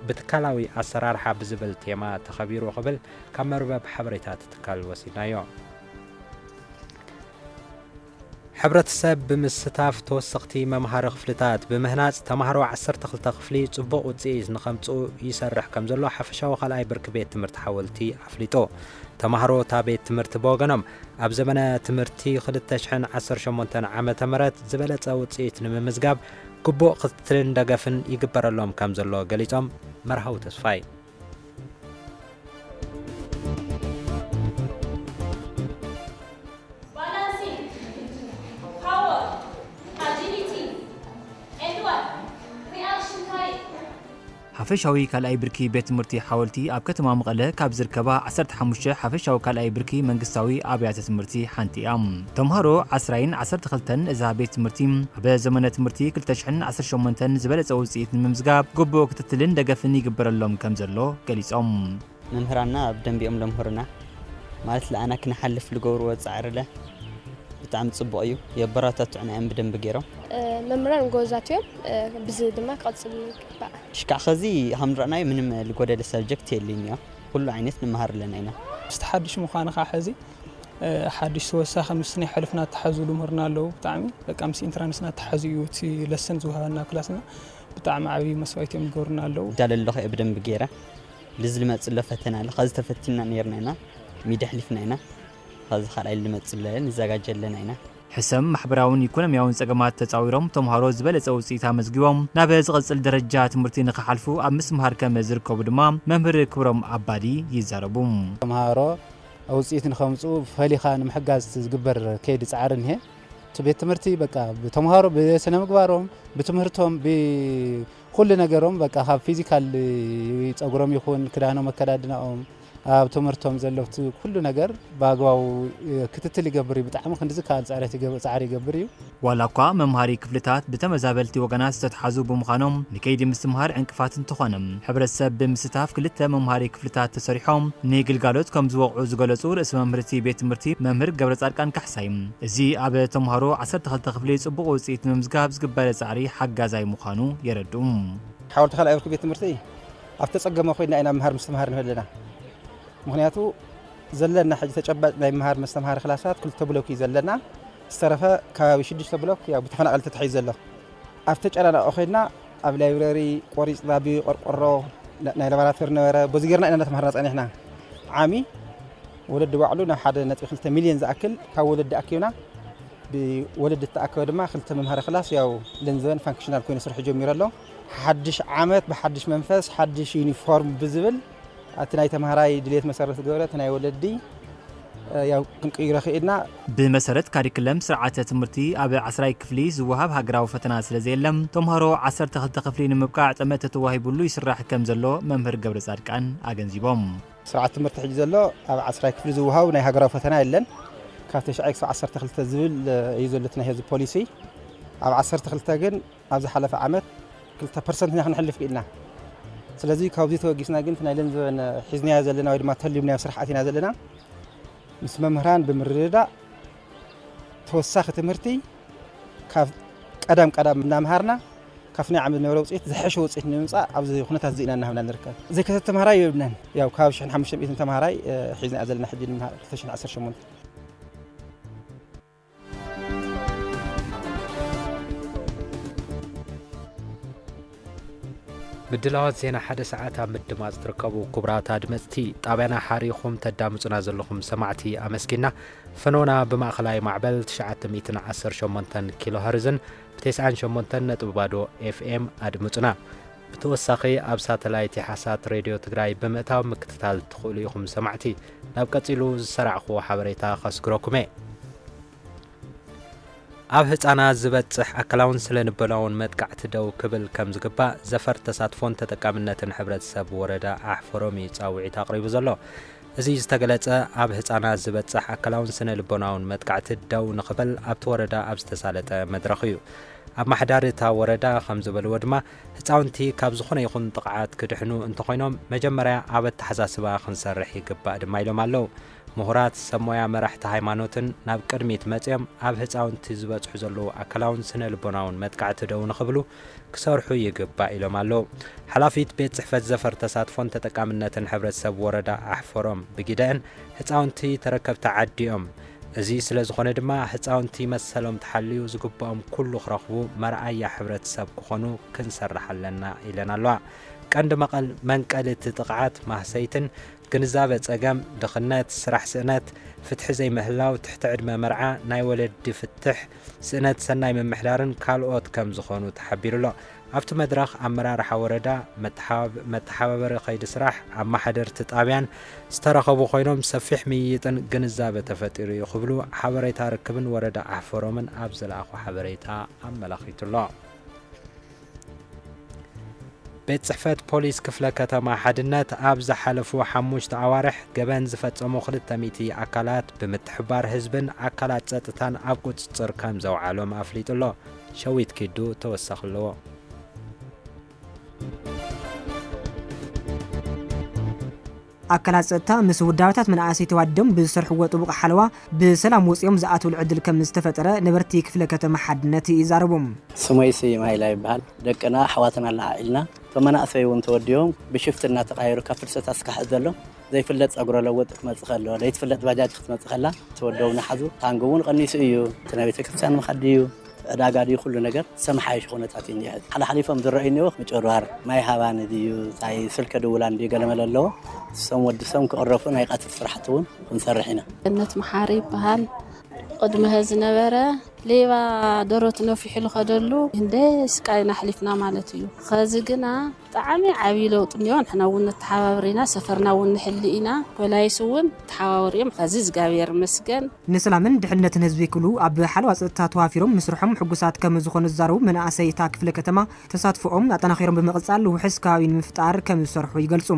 ብትካላዊ ኣሰራርሓ ብዝብል ቴማ ተኸቢሩ ክብል ካብ መርበብ ሓበሬታ እቲ ትካል ወሲድናዮ። ሕብረተሰብ ብምስታፍ ተወሰኽቲ መምሃሪ ክፍልታት ብምህናፅ ተምሃሮ ዓሰርተ ክልተ ክፍሊ ፅቡቕ ውፅኢት ንኸምፅኡ ይሰርሕ ከምዘሎ ሓፈሻዊ ካልኣይ ብርኪ ቤት ትምህርቲ ሓወልቲ ኣፍሊጡ። ተምሃሮ እታ ቤት ትምህርቲ ብወገኖም ኣብ ዘመነ ትምህርቲ ክልተ ሽሕን ዓሰርተ ሸሞንተን ዓመተ ምህረት ዝበለፀ ውፅኢት ንምምዝጋብ ግቡእ ክትትልን ደገፍን ይግበረሎም ከምዘሎ ገሊፆም። መርሃዊ ተስፋይ። ሓፈሻዊ ካልኣይ ብርኪ ቤት ትምህርቲ ሓወልቲ ኣብ ከተማ መቐለ ካብ ዝርከባ ዓሰርተ ሓሙሽተ ሓፈሻዊ ካልኣይ ብርኪ መንግስታዊ ኣብያተ ትምህርቲ ሓንቲ እያ። ተምሃሮ ዓስራይን ዓሰርተ ክልተን እዛ ቤት ትምህርቲ ኣብ ዘመነ ትምህርቲ ክልተ ሽሕን ዓሰርተ ሸሞንተን ዝበለጸ ውጽኢት ንምምዝጋብ ግቡእ ክትትልን ደገፍን ይግበረሎም ከም ዘሎ ገሊጾም። መምህራንና ብደንቢ እዮም ለምህሩና። ማለት ለኣና ክንሓልፍ ልገብርዎ ጻዕሪ ለ ብጣዕሚ ጽቡቕ እዩ። የበረታትዑና እዮም ብደንቢ ገይሮም። መምህራን ጎበዛት እዮም። ብዚ ድማ ክቐጽል ይግባእ። ሽካዕ ኸዚ ከም ንረእናዮ ምንም ልጎደለ ሰብጀክት የልን እዮ። ኩሉ ዓይነት ንመሃር ኣለና ኢና። ምስቲ ሓድሽ ምዃኑ ከዓ ሕዚ ሓድሽ ተወሳኺ ምስ ናይ ሕልፍና ተሓዙ ልምህርና ኣለዉ። ብጣዕሚ በቃ ምስ ኢንትራንስና ተሓዙ እዩ እቲ ለሰን ዝወሃበና ክላስና። ብጣዕሚ ዓብዪ መስዋእቲ እዮም ዝገብሩና ኣለዉ። ይዳለ ኣለኹ እየ ብደንቢ ገይረ። ልዚ ልመጽእ ኣሎ ፈተና ኣሎ። ኸዚ ተፈቲንና ነይርና ኢና። ሚድ ኣሕሊፍና ኢና። ኸዚ ካልኣይ ልመጽእ ኣሎ እየ። ንዘጋጀ ኣለና ኢና። ሕሰም ማሕበራውን ኢኮኖሚያውን ጸገማት ተጻዊሮም ተምሃሮ ዝበለጸ ውጽኢት ኣመዝጊቦም ናብ ዝቕጽል ደረጃ ትምህርቲ ንኽሓልፉ ኣብ ምስምሃር ከም ዝርከቡ ድማ መምህር ክብሮም ኣባዲ ይዛረቡ። ተምሃሮ ውጽኢት ንኸምጽኡ ፈሊኻ ንምሕጋዝ ዝግበር ከይዲ ጻዕሪ እኒሀ። እቲ ቤት ትምህርቲ በቃ ብተምሃሮ ብስነ ምግባሮም፣ ብትምህርቶም፣ ብኩሉ ነገሮም በቃ ካብ ፊዚካል ጸጉሮም ይኹን ክዳኖም፣ ኣከዳድናኦም፣ ኣብ ትምህርቶም ዘለውቲ ኩሉ ነገር ብኣግባቡ ክትትል ይገብር እዩ። ብጣዕሚ ክንድዚ ከኣል ጻዕረት ይገብ-፣ ጻዕሪ ይገብር እዩ። ዋላ እኳ መምሃሪ ክፍልታት ብተመዛበልቲ ወገናት ዝተትሓዙ ብምዃኖም ንከይዲ ምስትምሃር ዕንቅፋት እንተኾነ፣ ሕብረተሰብ ብምስታፍ ክልተ መምሃሪ ክፍልታት ተሰሪሖም ንግልጋሎት ከም ዝወቕዑ ዝገለጹ ርእሰ መምህርቲ ቤት ትምህርቲ መምህር ገብረ ጻድቃን ካሕሳይ፣ እዚ ኣብ ተምሃሮ ዓሰርተ ክልተ ክፍሊ ጽቡቕ ውጽኢት ንምምዝጋብ ዝግበር ጻዕሪ ሓጋዛይ ምዃኑ የረድኡ። ሓወልቲ ካልኣይ ብርኪ ቤት ትምህርቲ ኣብ ተጸገመ ኮይና ኢና ምምሃር ምስትምሃር ንህብ ኣለና። ምኽንያቱ ዘለና ሕጂ ተጨባጭ ናይ ምምሃር መስተምሃሪ ክላሳት ክልተ ብሎክ እዩ ዘለና። ዝተረፈ ከባቢ ሽዱሽተ ብሎክ ያው ብተፈናቐልቲ ተታሒዙ ዘሎ። ኣብ ተጨናናቂ ኮይና ኣብ ላይብረሪ ቆሪፅና ብቆርቆሮ ና-፣ ናይ ላቦራቶሪ ነበረ። በዚ ጌርና ኢና እናተምሃርና ጸኒሕና። ዓሚ ወለዲ ባዕሉ ናብ ሓደ ነጥቢ ክልተ ሚልዮን ዝኣክል ካብ ወለዲ ኣኪብና። ብወለዲ እተኣከበ ድማ ክልተ መምሃሪ ክላስ ያው ለንዘበን ፋንክሽናል ኮይኑ ስርሑ ጀሚሩ ኣሎ። ሓድሽ ዓመት ብሓድሽ መንፈስ ሓድሽ ዩኒፎርም ብዝብል ኣቲ ናይ ተምሃራይ ድሌት መሰረት ዝገበረ እቲ ናይ ወለዲ ያው ክንቅይሮ ክኢልና። ብመሰረት ካሪክለም ስርዓተ ትምህርቲ ኣብ ዓስራይ ክፍሊ ዝወሃብ ሃገራዊ ፈተና ስለ ዘየለም ተምሃሮ ዓሰርተ ክልተ ክፍሊ ንምብቃዕ ጠመተ ተዋሂቡሉ ይስራሕ ከም ዘሎ መምህር ገብረ ጻድቃን ኣገንዚቦም። ስርዓት ትምህርቲ ሕጂ ዘሎ ኣብ ዓስራይ ክፍሊ ዝወሃብ ናይ ሃገራዊ ፈተና የለን። ካብ ተሽዓይ ክሳብ ዓሰርተ ክልተ ዝብል እዩ ዘሎ እቲ ናይ ህዝቢ ፖሊሲ። ኣብ ዓሰርተ ክልተ ግን ኣብ ዝሓለፈ ዓመት ክልተ ፐርሰንት ኢና ክንሕልፍ ክኢልና። ስለዚ ካብዚ ተበጊስና ግን እቲ ናይ ለንዘበን ሒዝናዮ ዘለና ወይ ድማ ተሊምናዮ ስራሕ ኣቲና ዘለና ምስ መምህራን ብምርድዳእ ተወሳኺ ትምህርቲ ካብ ቀዳም ቀዳም እናምሃርና ካብቲ ናይ ዓመት ዝነበረ ውፅኢት ዝሐሸ ውፅኢት ንምምፃእ ኣብዚ ኩነታት እዚ ኢና እናሃብና ንርከብ። ዘይከተት ተምሃራይ የብልናን። ያው ካብ ሽሕን ሓሙሽተ ሚእትን ተምሃራይ ሒዝና ዘለና ሕጂ ንምሃር ክልተ ሽሕን ዓሰርተ ሸሞንተ። ምድላዋት ዜና ሓደ ሰዓት ኣብ ምድማፅ ትርከቡ ክቡራት ኣድመፅቲ። ጣብያና ሓሪኹም ተዳምፁና ዘለኹም ሰማዕቲ ኣመስጊና። ፈኖና ብማእኸላይ ማዕበል ትሽዓተ ሚእትን ዓሰርተ ሸሞንተን ኪሎ ሀርዝን ብተስዓን ሸሞንተን ነጥቢ ባዶ ኤፍ ኤም ኣድምፁና። ብተወሳኺ ኣብ ሳተላይት የሓሳት ሬድዮ ትግራይ ብምእታው ምክትታል ትኽእሉ ኢኹም ሰማዕቲ። ናብ ቀፂሉ ዝሰራዕኽዎ ሓበሬታ ከስግረኩም እየ። ኣብ ህፃናት ዝበፅሕ ኣካላውን ስነ ልቦናውን መጥቃዕቲ ደው ክብል ከም ዝግባእ ዘፈር ተሳትፎን ተጠቃምነትን ሕብረተሰብ ወረዳ ኣሕፈሮም እዩ ፃውዒት ኣቕሪቡ ዘሎ። እዚ ዝተገለፀ ኣብ ህፃናት ዝበፅሕ ኣካላውን ስነ ልቦናውን መጥቃዕቲ ደው ንኽብል ኣብቲ ወረዳ ኣብ ዝተሳለጠ መድረኽ እዩ። ኣመሓዳሪ እታ ወረዳ ከም ዝበልዎ ድማ ህፃውንቲ ካብ ዝኾነ ይኹን ጥቕዓት ክድሕኑ እንተኾይኖም መጀመርያ ኣብ ኣተሓሳስባ ክንሰርሕ ይግባእ ድማ ኢሎም ኣለዉ። ምሁራት፣ ሰብ ሞያ፣ መራሕቲ ሃይማኖትን ናብ ቅድሚት መፅዮም ኣብ ህፃውንቲ ዝበፅሑ ዘለዉ ኣካላውን ስነ ልቦናውን መጥቃዕቲ ደው ንኽብሉ ክሰርሑ ይግባእ ኢሎም ኣለዉ። ሓላፊት ቤት ፅሕፈት ዘፈር ተሳትፎን ተጠቃምነትን ሕብረተሰብ ወረዳ ኣሕፈሮም ብጊደአን ህፃውንቲ ተረከብቲ ዓዲ እዮም። እዚ ስለ ዝኾነ ድማ ህፃውንቲ መሰሎም ተሓልዩ ዝግብኦም ኩሉ ክረኽቡ መርኣያ ሕብረተሰብ ክኾኑ ክንሰርሕ ኣለና ኢለን ኣለዋ። ቀንዲ መቐል-፣ መንቀሊ እቲ ጥቕዓት ማህሰይትን ግንዛበ ጸገም፣ ድኽነት፣ ስራሕ ስእነት፣ ፍትሒ ዘይምህላው፣ ትሕቲ ዕድመ መርዓ፣ ናይ ወለዲ ፍትሕ፣ ስእነት ሰናይ ምምሕዳርን ካልኦት ከም ዝኾኑ ተሓቢሩ ኣሎ። ኣብቲ መድረኽ ኣመራርሓ ወረዳ፣ መተሓባብ-፣ መተሓባበሪ ከይዲ ስራሕ፣ ኣመሓደርቲ ጣብያን ዝተረኸቡ ኮይኖም ሰፊሕ ምይይጥን ግንዛበ ተፈጢሩ እዩ ክብሉ ሓበሬታ ርክብን ወረዳ ኣሕፈሮምን ኣብ ዝለኣኾ ሓበሬታ ኣመላኺቱ ኣሎ። ቤት ጽሕፈት ፖሊስ ክፍለ ከተማ ሓድነት ኣብ ዝሓለፉ ሓሙሽተ ኣዋርሕ ገበን ዝፈጸሙ ክልተ ሚእቲ ኣካላት ብምትሕባር ህዝብን ኣካላት ጸጥታን ኣብ ቁጽጽር ከም ዘውዓሎም ኣፍሊጡ ኣሎ። ሸዊት ኪዱ ተወሳኺ ኣለዎ። ኣካላት ጸጥታ ምስ ውዳበታት መናእሰይ ተዋዲዶም ብዝሰርሕዎ ጥቡቕ ሓለዋ ብሰላም ወጺኦም ዝኣትውሉ ዕድል ከም ዝተፈጠረ ነበርቲ ክፍለ ከተማ ሓድነት ይዛረቡ። ስመይ ስዩም ሃይላ ይበሃል። ደቅና ኣሕዋትና ኣለዓዒልና፣ እቶም መናእሰይ እውን ተወዲቦም ብሽፍት እናተቐያየሩ ካብ ፍልሰት ኣስካሕት ዘሎ ዘይፍለጥ ጸጉረ ለውጥ ክመጽእ ከሎ፣ ዘይትፍለጥ ባጃጅ ክትመጽእ ከላ ተወደቡ ንሓዙ። ታንጎ እውን ቀኒሱ እዩ። እቲ ናይ ቤተክርስትያን ምኻድ ድዩ? ዕዳጋ ድዩ? ኩሉ ነገር ዝተመሓየሸ ኩነታት እዩ እኒሀ። ሓላሓሊፎም ዝረኣዩ እኒኦ ምጭርባር፣ ማይ ሃባኒ ድዩ፣ እንታይ ስልከ ድውላን ድዩ፣ ገለመለ ኣለዎ። እሶም ወዲ ሰም ክቕረፉ ናይ ቃትት ስራሕቲ እውን ክንሰርሕ ኢና። ገነት መሓሪ ይበሃል። ቅድሚ ኸዚ ነበረ ሌባ ደረቱ ነፊሑ ዝኸደሉ እንደ ስቃይና ኣሕሊፍና ማለት እዩ። ኸዚ ግና ብጣዕሚ ዓብዪ ለውጢ እኒኦ። ንሕና እውን ንተሓባበር ኢና፣ ሰፈርና እውን ንሕሊ ኢና። ፖላይስ እውን ተሓባበሩ እዮም። ኸዚ እግዚኣብሔር ይመስገን። ንሰላምን ድሕነትን ህዝቢ ክብሉ ኣብ ሓለዋ ጸጥታ ተዋፊሮም ምስርሖም ሕጉሳት ከም ዝኾኑ ዝዛረቡ መናእሰይ እታ ክፍለ ከተማ፣ ተሳትፎኦም ኣጠናኺሮም ብምቕጻል ውሑስ ከባቢ ንምፍጣር ከም ዝሰርሑ ይገልጹ።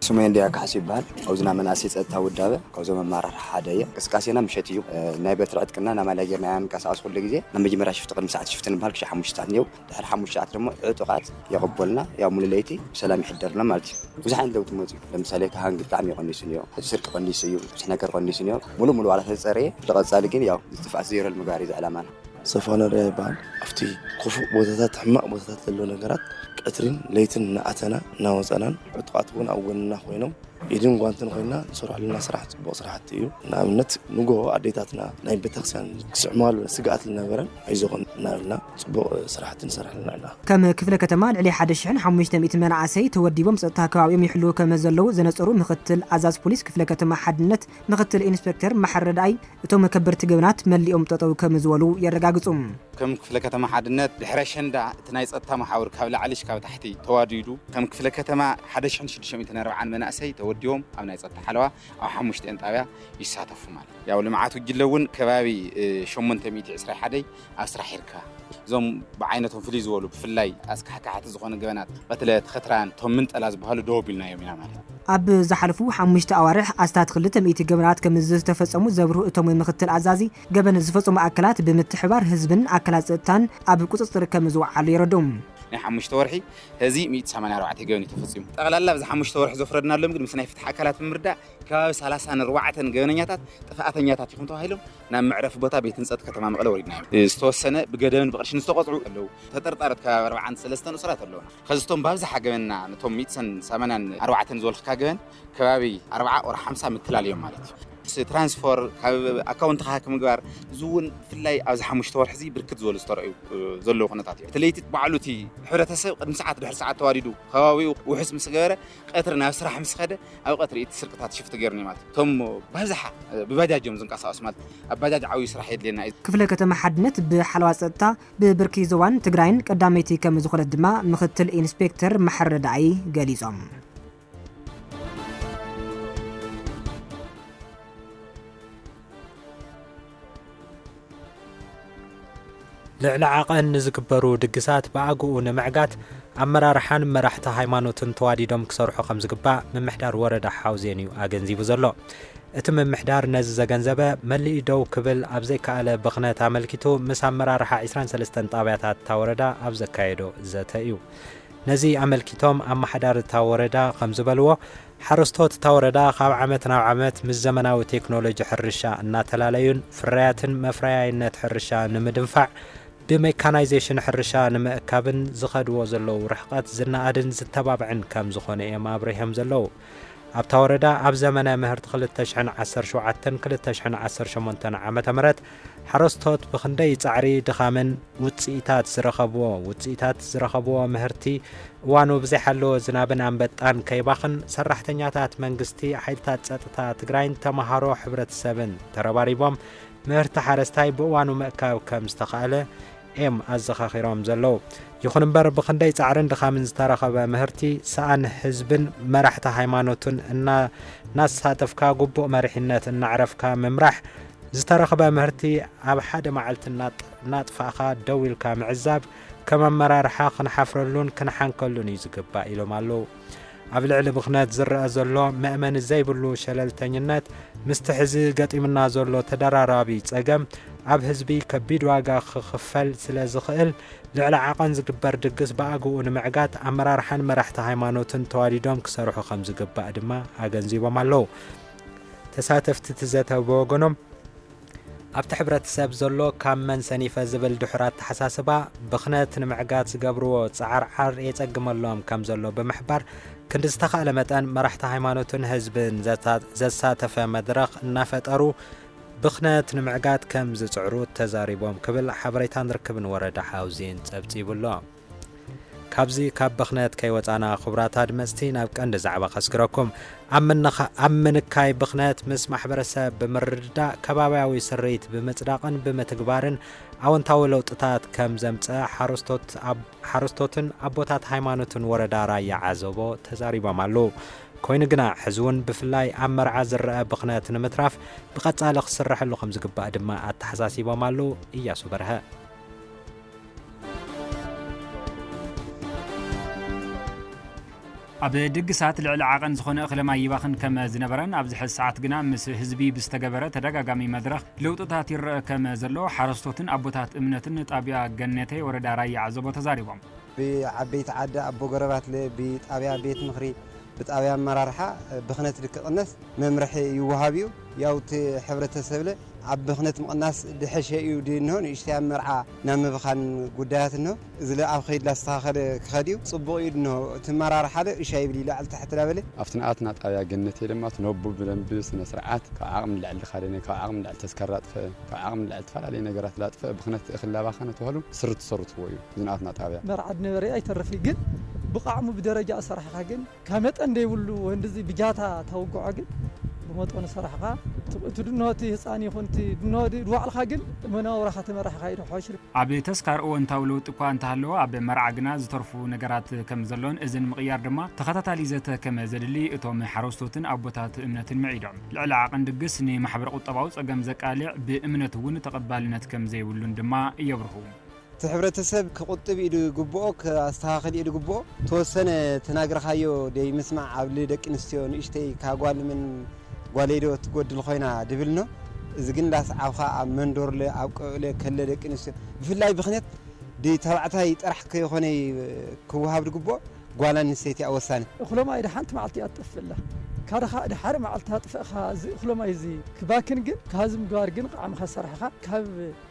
ስመይ እንድያ ካሕሱ ይበሃል። ኣብዚ ናይ መናእሰይ ጸጥታ ውዳበ ካብዞም ኣመራርሓ ሓደ እየ። እንቅስቃሴና ምሸት እዩ። እ፣ ናይ በትሪ ዕጥቅና ናማላይ ጌርና ኢና ንንቀሳቐስ ኩሉ ግዜ። ናብ መጀመርያ ሽፍቲ ቅድሚ ሰዓት ሽፍቲ ንበሃል ክሻዕ ሓሙሽተ ሰዓት ነይሩ። ድሕሪ ሓሙሽተ ሰዓት ደሞ ዕጡቓት የቕበሉና። ያው ሙሉ ለይቲ ብሰላም ይሕደርና ማለት እዩ። ብዙሕ ዓይነት ለውጢ መፅዩ። ለምሳሌ ካህን ግን ብጣዕሚ እዩ ቀኒሱ እኒኦ። ስርቂ ቀኒሱ እዩ። ብዙሕ ነገር ቀኒሱ እኒኦ። ሙሉ ሙሉ ዋላ ተፀረየ። ብቐፃሊ ግን ያው ዝጥፋእ ዜሮ ንምግባር እዩ እዚ ዕላማና። ሰፋነርያ ይበሃል። ኣብቲ ክፉእ ቦታታት፣ ሕማቕ ቦታታት ዘለዎ ነገራት ቀትሪን ለይትን እናኣተና እናወፀናን ዕጡቓት እውን ኣብ ጎንና ኮይኖም ኢድን ጓንትን ኮይና ንሰርሐሉና ስራሕ ጽቡቕ ስራሕቲ እዩ። ንኣብነት ንጎሆ ኣዴታትና ናይ ቤተክርስትያን ክስዕማሉ ስግኣት ዝነበረን ኣይዞኽን እናበልና ጽቡቕ ስራሕቲ ንሰርሐልና ኢና። ከም ክፍለ ከተማ ልዕሊ ሓደ ሽሕን ሓሙሽተ ሚእቲ መናእሰይ ተወዲቦም ጸጥታ ከባቢኦም ይሕልዉ ከም ዘለዉ ዘነጸሩ ምክትል ኣዛዝ ፖሊስ ክፍለ ከተማ ሓድነት ምክትል ኢንስፔክተር መሓሪ ረድኣይ፣ እቶም ከበድቲ ገበናት መሊኦም ጠጠው ከም ዝበሉ የረጋግጹ። ከም ክፍለ ከተማ ሓድነት ድሕሪ ኣሸንዳ እቲ ናይ ጸጥታ መሓውር ካብ ላዕሊ ክሳብ ታሕቲ ተዋዲዱ፣ ከም ክፍለ ከተማ ሓደ ሽሕን ሽዱሽተ ሚእትን ኣርብዓን መናእሰይ ተወዲቦም ኣብ ናይ ጸጥታ ሓለዋ ኣብ ሓሙሽቲኤን ጣብያ ይሳተፉ ማለት እዩ። ያው ልምዓት ጉጅለ እውን ከባቢ፣ እ፣ ሸሞንተ ሚእቲ ዕስራ ሓደ ኣብ ስራሕ ይርከብ። እዞም ብዓይነቶም ፍልይ ዝበሉ ብፍላይ ኣስካሕካሕቲ ዝኾኑ ገበናት ቅትለት፣ ኽትራን፣ እቶም ምንጠላ ዝበሃሉ ደው ኣቢልናዮም ኢና ማለት እዩ። ኣብ ዝሓለፉ ሓሙሽተ ኣዋርሕ ኣስታት ክልተ ሚእቲ ገበናት ከም ዝተፈጸሙ ዘብርሁ እቶም ምክትል ኣዛዚ፣ ገበን ዝፈጸሙ ኣካላት ብምትሕባር ህዝብን ኣካላት ጸጥታን ኣብ ቁጽጽር ከም ዝወዓሉ የረድኡ። ናይ ሓሙሽተ ወርሒ ኸዚ ሚእቲ ሰማንያ ኣርባዕተ ገበን እዩ ተፈጺሙ። ጠቕላላ ኣብዚ ሓሙሽተ ወርሒ ዘፍረድናሎም ግን ምስ ናይ ፍትሒ ኣካላት ብምርዳእ ከባቢ ሰላሳን ኣርባዕተን ገበነኛታት ጥፍኣተኛታት ኢኹም ተባሂሎም ናብ መዕረፊ ቦታ ቤት ህንጸት ከተማ መቐለ ወሪድናዮም። ዝተወሰነ ብገደብን ብቕርሽን ዝተቖጽዑ ኣለዉ። ተጠርጣረት ከባቢ ኣርባዓን ሰለስተን እሱራት ኣለዉና። ኸዚ እቶም ብኣብዝሓ ገበንና ነቶም ሚእትን ሰማንያን ኣርባዕተን ዝበልክካ ገበን ከባቢ ኣርብዓ ኦር ሓምሳ ምትላል እዮም ማለት እዩ። ስ-፣ ትራንስፈር ካብ ኣካውንትኻ ከምግባር፣ እዚ እውን ብፍላይ ኣብዚ ሓሙሽተ ወርሒ እዚ ብርክት ዝበሉ ዝተረኣዩ፣ እ፣ ዘለዉ ኩነታት እዩ። እቲ ለይቲ ባዕሉ እቲ ሕብረተሰብ ቅድሚ ሰዓት ድሕሪ ሰዓት ተዋዲዱ ከባቢኡ ውሑስ ምስ ገበረ፣ ቀትሪ ናብ ስራሕ ምስ ኸደ፣ ኣብ ቀትሪ እቲ ስርቅታት ሽፍቲ ገይሩ ማለት እዩ። እቶም ብኣብዝሓ፣ እ፣ ብባጃጅ እዮም ዝንቀሳቐሱ ማለት እዩ። ኣብ ባጃጅ ዓብዪ ስራሕ የድልየና እዩ። ክፍለ ከተማ ሓድነት ብሓለዋ ጸጥታ ብብርኪ ዞባን ትግራይን ቀዳመይቲ ከም ዝኾነት ድማ ምክትል ኢንስፔክተር መሓሪ ረዳኢ ገሊጾም። ልዕሊ ዓቐን ንዝግበሩ ድግሳት ብኣግኡ ንምዕጋት ኣመራርሓን መራሕቲ ሃይማኖትን ተዋዲዶም ክሰርሑ ከም ዝግባእ ምምሕዳር ወረዳ ሓውዜን እዩ ኣገንዚቡ ዘሎ። እቲ ምምሕዳር ነዚ ዘገንዘበ፣ መሊኡ ደው ክብል ኣብ ዘይከኣለ ብኽነት ኣመልኪቱ ምስ ኣመራርሓ ዕስራን ሰለስተን ጣብያታት እታ ወረዳ ኣብ ዘካየዶ ዘተ እዩ። ነዚ ኣመልኪቶም ኣመሓዳሪ እታ ወረዳ ከም ዝበልዎ፣ ሓረስቶት እታ ወረዳ ካብ ዓመት ናብ ዓመት ምስ ዘመናዊ ቴክኖሎጂ ሕርሻ እናተላለዩን ፍርያትን መፍረያይነት ሕርሻ ንምድንፋዕ ብሜካናይዜሽን ሕርሻ ንምእካብን ዝኸድዎ ዘለዉ ርሕቐት ዝነኣድን ዝተባብዕን ከም ዝኾነ እዮም ኣብሪሆም ዘለዉ። ኣብታ ወረዳ ኣብ ዘመነ ምህርቲ ክልተ ሽሕን ዓሰርተ ሸውዓተን ክልተ ሽሕን ዓሰርተ ሸሞንተን ዓመተ ምህረት ሓረስቶት ብኽንደይ ጻዕሪ ድኻምን ውጽኢታት ዝረኸብዎ፣ ውጽኢታት ዝረኸብዎ ምህርቲ እዋኑ ብዘይሓለዎ ዝናብን ኣንበጣን ከይባኽን ሰራሕተኛታት መንግስቲ፣ ሓይልታት ጸጥታ ትግራይን ተመሃሮ ሕብረተሰብን ተረባሪቦም ምህርቲ ሓረስታይ ብእዋኑ ምእካብ ከም ዝተኻእለ እዮም ኣዘኻኺሮም ዘለዉ። ይኹን እምበር ብኽንደይ ጻዕርን ድኻምን ዝተረኸበ ምህርቲ ሰኣን ህዝብን መራሕቲ ሃይማኖትን እና-፣ እናሳተፍካ ግቡእ መሪሕነት እናዕረፍካ ምምራሕ፣ ዝተረኽበ ምህርቲ ኣብ ሓደ መዓልቲ እናጥ-፣ እናጥፋእኻ ደው ኢልካ ምዕዛብ፣ ከም ኣመራርሓ ክንሓፍረሉን ክንሓንከሉን እዩ ዝግባእ ኢሎም ኣለዉ። ኣብ ልዕሊ ብኽነት ዝረኣ ዘሎ መእመኒ ዘይብሉ ሸለልተኝነት ምስቲ ሕዚ ገጢምና ዘሎ ተደራራቢ ጸገም ኣብ ህዝቢ ከቢድ ዋጋ ክኽፈል ስለ ዝኽእል ልዕሊ ዓቐን ዝግበር ድግስ ብኣግኡ ንምዕጋት ኣመራርሓን መራሕቲ ሃይማኖትን ተዋዲዶም ክሰርሑ ከም ዝግባእ ድማ ኣገንዚቦም ኣለዉ። ተሳተፍቲ እቲ ዘተ ብወገኖም ኣብቲ ሕብረተሰብ ዘሎ ካብ መን ሰኒፈ ዝብል ድሑር ኣተሓሳስባ ብኽነት ንምዕጋት ዝገብርዎ ጻዕርዓር የጸግመሎም ከም ዘሎ ብምሕባር ክንዲ ዝተኻእለ መጠን መራሕቲ ሃይማኖትን ህዝብን ዘሳተፈ መድረኽ እናፈጠሩ ብኽነት ንምዕጋት ከም ዝጽዕሩ ተዛሪቦም ክብል ሓበሬታን ርክብን ወረዳ ሓውዜን ጸብጺቡ ኣሎ። ካብዚ ካብ ብኽነት ከይወጻና ክቡራት ኣድመጽቲ ናብ ቀንዲ ዛዕባ ከስግረኩም። ኣብ ምንካይ ብኽነት ምስ ማሕበረሰብ ብምርድዳእ ከባብያዊ ስርኢት ብምጽዳቕን ብምትግባርን ኣወንታዊ ለውጥታት ከም ዘምጸ ሓረስቶትን ኣቦታት ሃይማኖትን ወረዳ ራያ ዓዘቦ ተዛሪቦም ኣለዉ። ኮይኑ ግና ሕዚ እውን ብፍላይ ኣብ መርዓ ዝረኣ ብኽነት ንምትራፍ ብቐጻሊ ክስረሐሉ ከም ዝግባእ ድማ ኣተሓሳሲቦም ኣለዉ። እያሱ በርሀ። ኣብ ድግሳት ልዕሊ ዓቐን ዝኾነ እኽለ ማይ ይባኽን ከም ዝነበረን ኣብዚ ሕዚ ሰዓት ግና ምስ ህዝቢ ብዝተገበረ ተደጋጋሚ መድረኽ ለውጥታት ይረአ ከም ዘሎ ሓረስቶትን ኣቦታት እምነትን ጣብያ ገነቴ ወረዳ ራያ ዓዘቦ ተዛሪቦም። ብዓበይቲ ዓዲ ኣቦ ገረባትለ ብጣብያ ቤት ምኽሪ ብጣብያ ኣመራርሓ ብኽነት ክቕነስ መምርሒ ይወሃብ እዩ። ያው እቲ ሕብረተሰብለ ኣብ ብኽነት ምቕናስ ድሐሸ እዩ ድንሆ ንእሽተይ ኣብ መርዓ ናብ ምብኻን ጉዳያት እንሆ እዝለ ኣብ ኸይድ ላስተኻኸለ ክኸድ እዩ። ጽቡቕ እዩ ድንሆ እቲ ኣመራርሓለ እሻ ይብል እዩ ላዕሊ ታሕቲ ላበለ። ኣብቲ ንኣትና ጣብያ ገነቴ ድማ እቲ ነቡ ብደንቢ ስነ ስርዓት ካብ ዓቕሚ ንላዕሊ ላኻደነ ካብ ዓቕሚ ንላዕሊ ተስካራ ጥፈ ካብ ዓቕሚ ንላዕሊ ዝተፈላለዩ ነገራት ላጥፈ ብኽነት እኽል ላባኸነ ተባህሉ ስርት ሰርትዎ እዩ። ዝንኣትና ጣብያ። መርዓ ድነበረ ኣይተርፍ ግን ብቃዕሙ ብደረጃ ኣሰራሕኻ ግን ካብ መጠን ደይብሉ ወንድዚ ብጃታ ተውግዖ ግን ብመጠኑ ሰራሕኻ እቲ ድንሆቲ ህፃን ይኹን እቲ ድንሆቲ ድዋዕልኻ ግን መናውራኻ ተመራሕኻ እዩ ዶ ሓሽር ኣብ ተስካር እወንታዊ ለውጢ እኳ እንተሃለዎ ኣብ መርዓ ግና ዝተርፉ ነገራት ከም ዘሎን እዚ ንምቕያር ድማ ተኸታታሊ ዘተ ከም ዘድሊ እቶም ሓረስቶትን ኣቦታት እምነትን ምዒዶም። ልዕሊ ዓቐን ድግስ ንማሕበረ ቁጠባዊ ጸገም ዘቃልዕ ብእምነት እውን ተቐባልነት ከም ዘይብሉን ድማ የብርሁ። እቲ ሕብረተሰብ ክቑጥብ እዩ ድግብኦ፣ ከስተኻኽል እዩ ድግብኦ። ተወሰነ ተናግርኻዮ ደይምስማዕ ኣብ ልደቂ ኣንስትዮ ንእሽተይ ካጓል ምን ጓለይዶ ትጎድል ኮይና ድብል ኖ። እዚ ግን ዳስዓብኻ ኣብ መንዶርለ ኣብ ቀብለ ከለ ደቂ ኣንስትዮ ብፍላይ ብኽነት ድተባዕታይ ጥራሕ ከይኾነ ክወሃብ ድግብኦ ጓል ኣንስተይቲ እያ ወሳኒ። እኹሎም ኣይደ ሓንቲ መዓልቲ እያ ትጠፍእላ። ካደኻ እደ ሓደ መዓልቲ ኣጥፈእኻ እዚ እኹሎም ኣይዚ ክባክን ግን ካዚ ምግባር ግን ቃዕምኻ ሰራሕኻ ካብ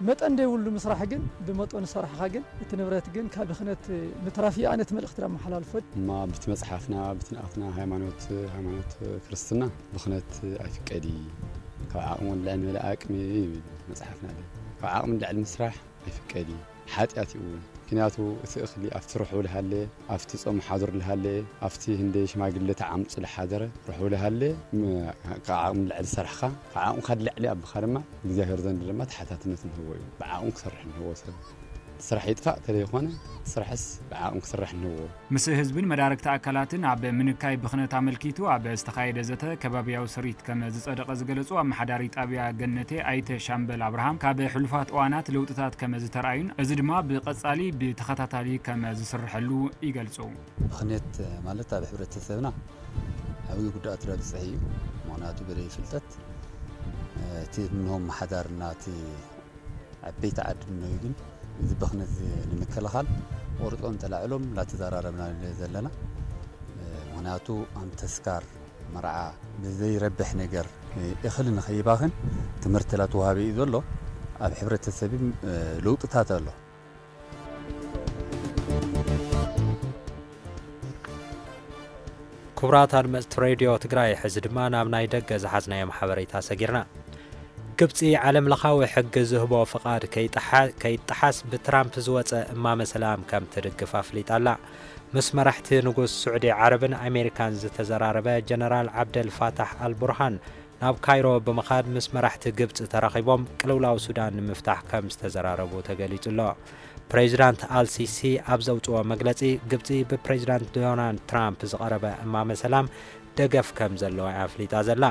መጠን ደይብሉ ምስራሕ ግን ብመጠኑ ሰራሕኻ ግን እቲ ንብረት ግን ካብ ብኽነት ምትራፍ እዩ ኣነ እቲ መልእኽቲ ዳ መሓላልፎ። እማ ብቲ መፅሓፍና ብቲ ንኣትና ሃይማኖት ሃይማኖት ክርስትና ብኽነት ኣይፍቀድ እዩ። ካብ ዓቕሚ ወላዒ ንበለ ኣቅሚ እዩ ይብል መፅሓፍና ደ ካብ ዓቕሚ ንላዕሊ ምስራሕ ኣይፍቀድ እዩ። ሓጢኣት እዩ እውን ምክንያቱ እቲ እኽሊ ኣብቲ ርሑው ልሃለ ኣብቲ ጾም ሓዱር ልሃለ ኣብቲ ህንደይ ሽማግለ ተዓምጹ ልሓደረ ርሑው ልሃለ ካብ ዓቕሚ ልዕሊ ዝሰርሕኻ ካብ ዓቕምኻ ልዕሊ ኣቦኻ ድማ እግዚኣብሔር ዘንድ ድማ ተሓታትነት ንህቦ እዩ ብዓቕሙ ክሰርሕ ንህቦ ሰብ ስራሕ ይጥፋእ ተለይኾነ ስራሕስ ብዓቕሚ ክስራሕ ንህቦ። ምስ ህዝብን መዳርግቲ ኣካላትን ኣብ ምንካይ ብኽነት ኣመልኪቱ ኣብ ዝተኻየደ ዘተ ከባብያዊ ስሪት ከም ዝጸደቐ ዝገለጹ ኣመሓዳሪ ጣብያ ገነቴ ኣይተ ሻምበል ኣብርሃም ካብ ሕሉፋት እዋናት ለውጥታት ከም ዝተርኣዩን እዚ ድማ ብቐጻሊ ብተኸታታሊ ከም ዝስርሐሉ ይገልጹ። ብኽነት ማለት ኣብ ሕብረተሰብና ዓብዪ ጉድኣት ዘብፅሕ እዩ። ምኽንያቱ ብደይ ፍልጠት እቲ እንሆ ኣመሓዳርና እቲ ዓበይቲ ዓዲ እንሆ ግን እዚ ብኽነት ንምክልኻል ቆርፆም ተላዕሎም ላተዘራረብና ዘለና ምኽንያቱ ኣምተስካር መርዓ ብዘይረብሕ ነገር እኽሊ ንኸይባኽን ትምህርቲ ላተዋሃበ እዩ ዘሎ። ኣብ ሕብረተሰብ ለውጥታት ኣሎ። ክቡራት ኣድመፅቲ ሬድዮ ትግራይ፣ ሕዚ ድማ ናብ ናይ ደገ ዝሓዝናዮም ሓበሬታ ሰጊርና። ግብፂ ዓለምለኻዊ ሕጊ ዝህቦ ፍቓድ ከይጠሓስ ብትራምፕ ዝወፀ እማመ ሰላም ከም ትድግፍ ኣፍሊጣ ኣላ። ምስ መራሕቲ ንጉስ ስዑዲ ዓረብን ኣሜሪካን ዝተዘራረበ ጀነራል ዓብደል ፋታሕ ኣልቡርሃን ናብ ካይሮ ብምኻድ ምስ መራሕቲ ግብፂ ተራኺቦም ቅልውላው ሱዳን ንምፍታሕ ከም ዝተዘራረቡ ተገሊፁ ኣሎ። ፕሬዚዳንት ኣልሲሲ ኣብ ዘውፅኦ መግለፂ ግብፂ ብፕሬዚዳንት ዶናልድ ትራምፕ ዝቐረበ እማመ ሰላም ደገፍ ከም ዘለዋ እያ ኣፍሊጣ ዘላ።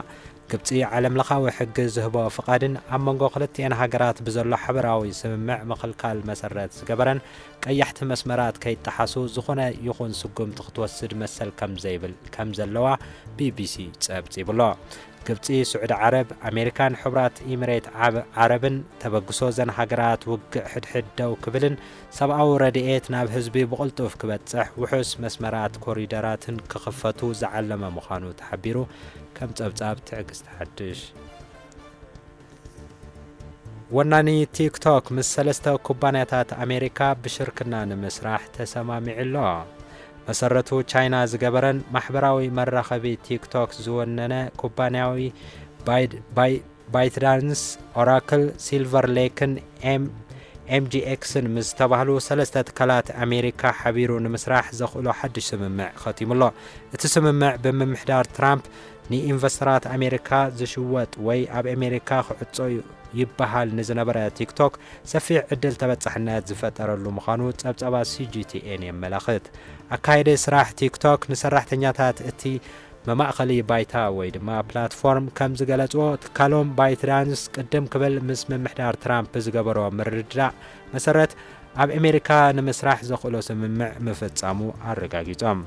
ግብጺ ዓለምለኻዊ ሕጊ ዝህቦ ፍቓድን ኣብ መንጎ ክልቲኤን ሃገራት ብዘሎ ሓበራዊ ስምምዕ ምኽልካል መሰረት ዝገበረን ቀያሕቲ መስመራት ከይጠሓሱ ዝኾነ ይኹን ስጉምቲ ክትወስድ መሰል ከም ዘይብል ከም ዘለዋ ቢቢሲ ጸብጺቡሎ። ግብጺ፣ ስዑዲ ዓረብ፣ ኣሜሪካን ሕቡራት ኢሚሬት ዓብ-፣ ዓረብን ተበግሶ እዘን ሃገራት ውግእ ሕድሕድ ደው ክብልን ሰብኣዊ ረድኤት ናብ ህዝቢ ብቕልጡፍ ክበጽሕ ውሑስ መስመራት ኮሪደራትን ክኽፈቱ ዝዓለመ ምዃኑ ተሓቢሩ። ከም ጸብጻብ ትዕግስቲ ሓድሽ። ወናኒ ቲክቶክ ምስ ሰለስተ ኩባንያታት ኣሜሪካ ብሽርክና ንምስራሕ ተሰማሚዑ ኣሎ። መሰረቱ ቻይና ዝገበረን ማሕበራዊ መራኸቢ ቲክቶክ ዝወነነ ኩባንያዊ ባይድ-፣ ባይ-፣ ባይትዳንስ፣ ኦራክል፣ ሲልቨር ሌክን ኤም-፣ ኤምጂኤክስን ምስ ዝተባህሉ ሰለስተ ትካላት ኣሜሪካ ሓቢሩ ንምስራሕ ዘኽእሎ ሓድሽ ስምምዕ ኸቲሙ ኣሎ። እቲ ስምምዕ ብምምሕዳር ትራምፕ ንኢንቨስተራት ኣሜሪካ ዝሽወጥ ወይ ኣብ ኣሜሪካ ክዕጾ ይበሃል ንዝነበረ ቲክቶክ ሰፊሕ ዕድል ተበጻሕነት ዝፈጠረሉ ምዃኑ ጸብጻባት ሲጂቲኤን የመላኽት። ኣካየዲ ስራሕ ቲክቶክ ንሰራሕተኛታት እቲ መማእኸሊ ባይታ ወይ ድማ ፕላትፎርም ከም ዝገለጽዎ፣ ትካሎም ባይትዳንስ ቅድም ክብል ምስ ምምሕዳር ትራምፕ ብዝገበሮ ምርድዳእ መሰረት ኣብ ኣሜሪካ ንምስራሕ ዘኽእሎ ስምምዕ ምፍጻሙ ኣረጋጊጾም።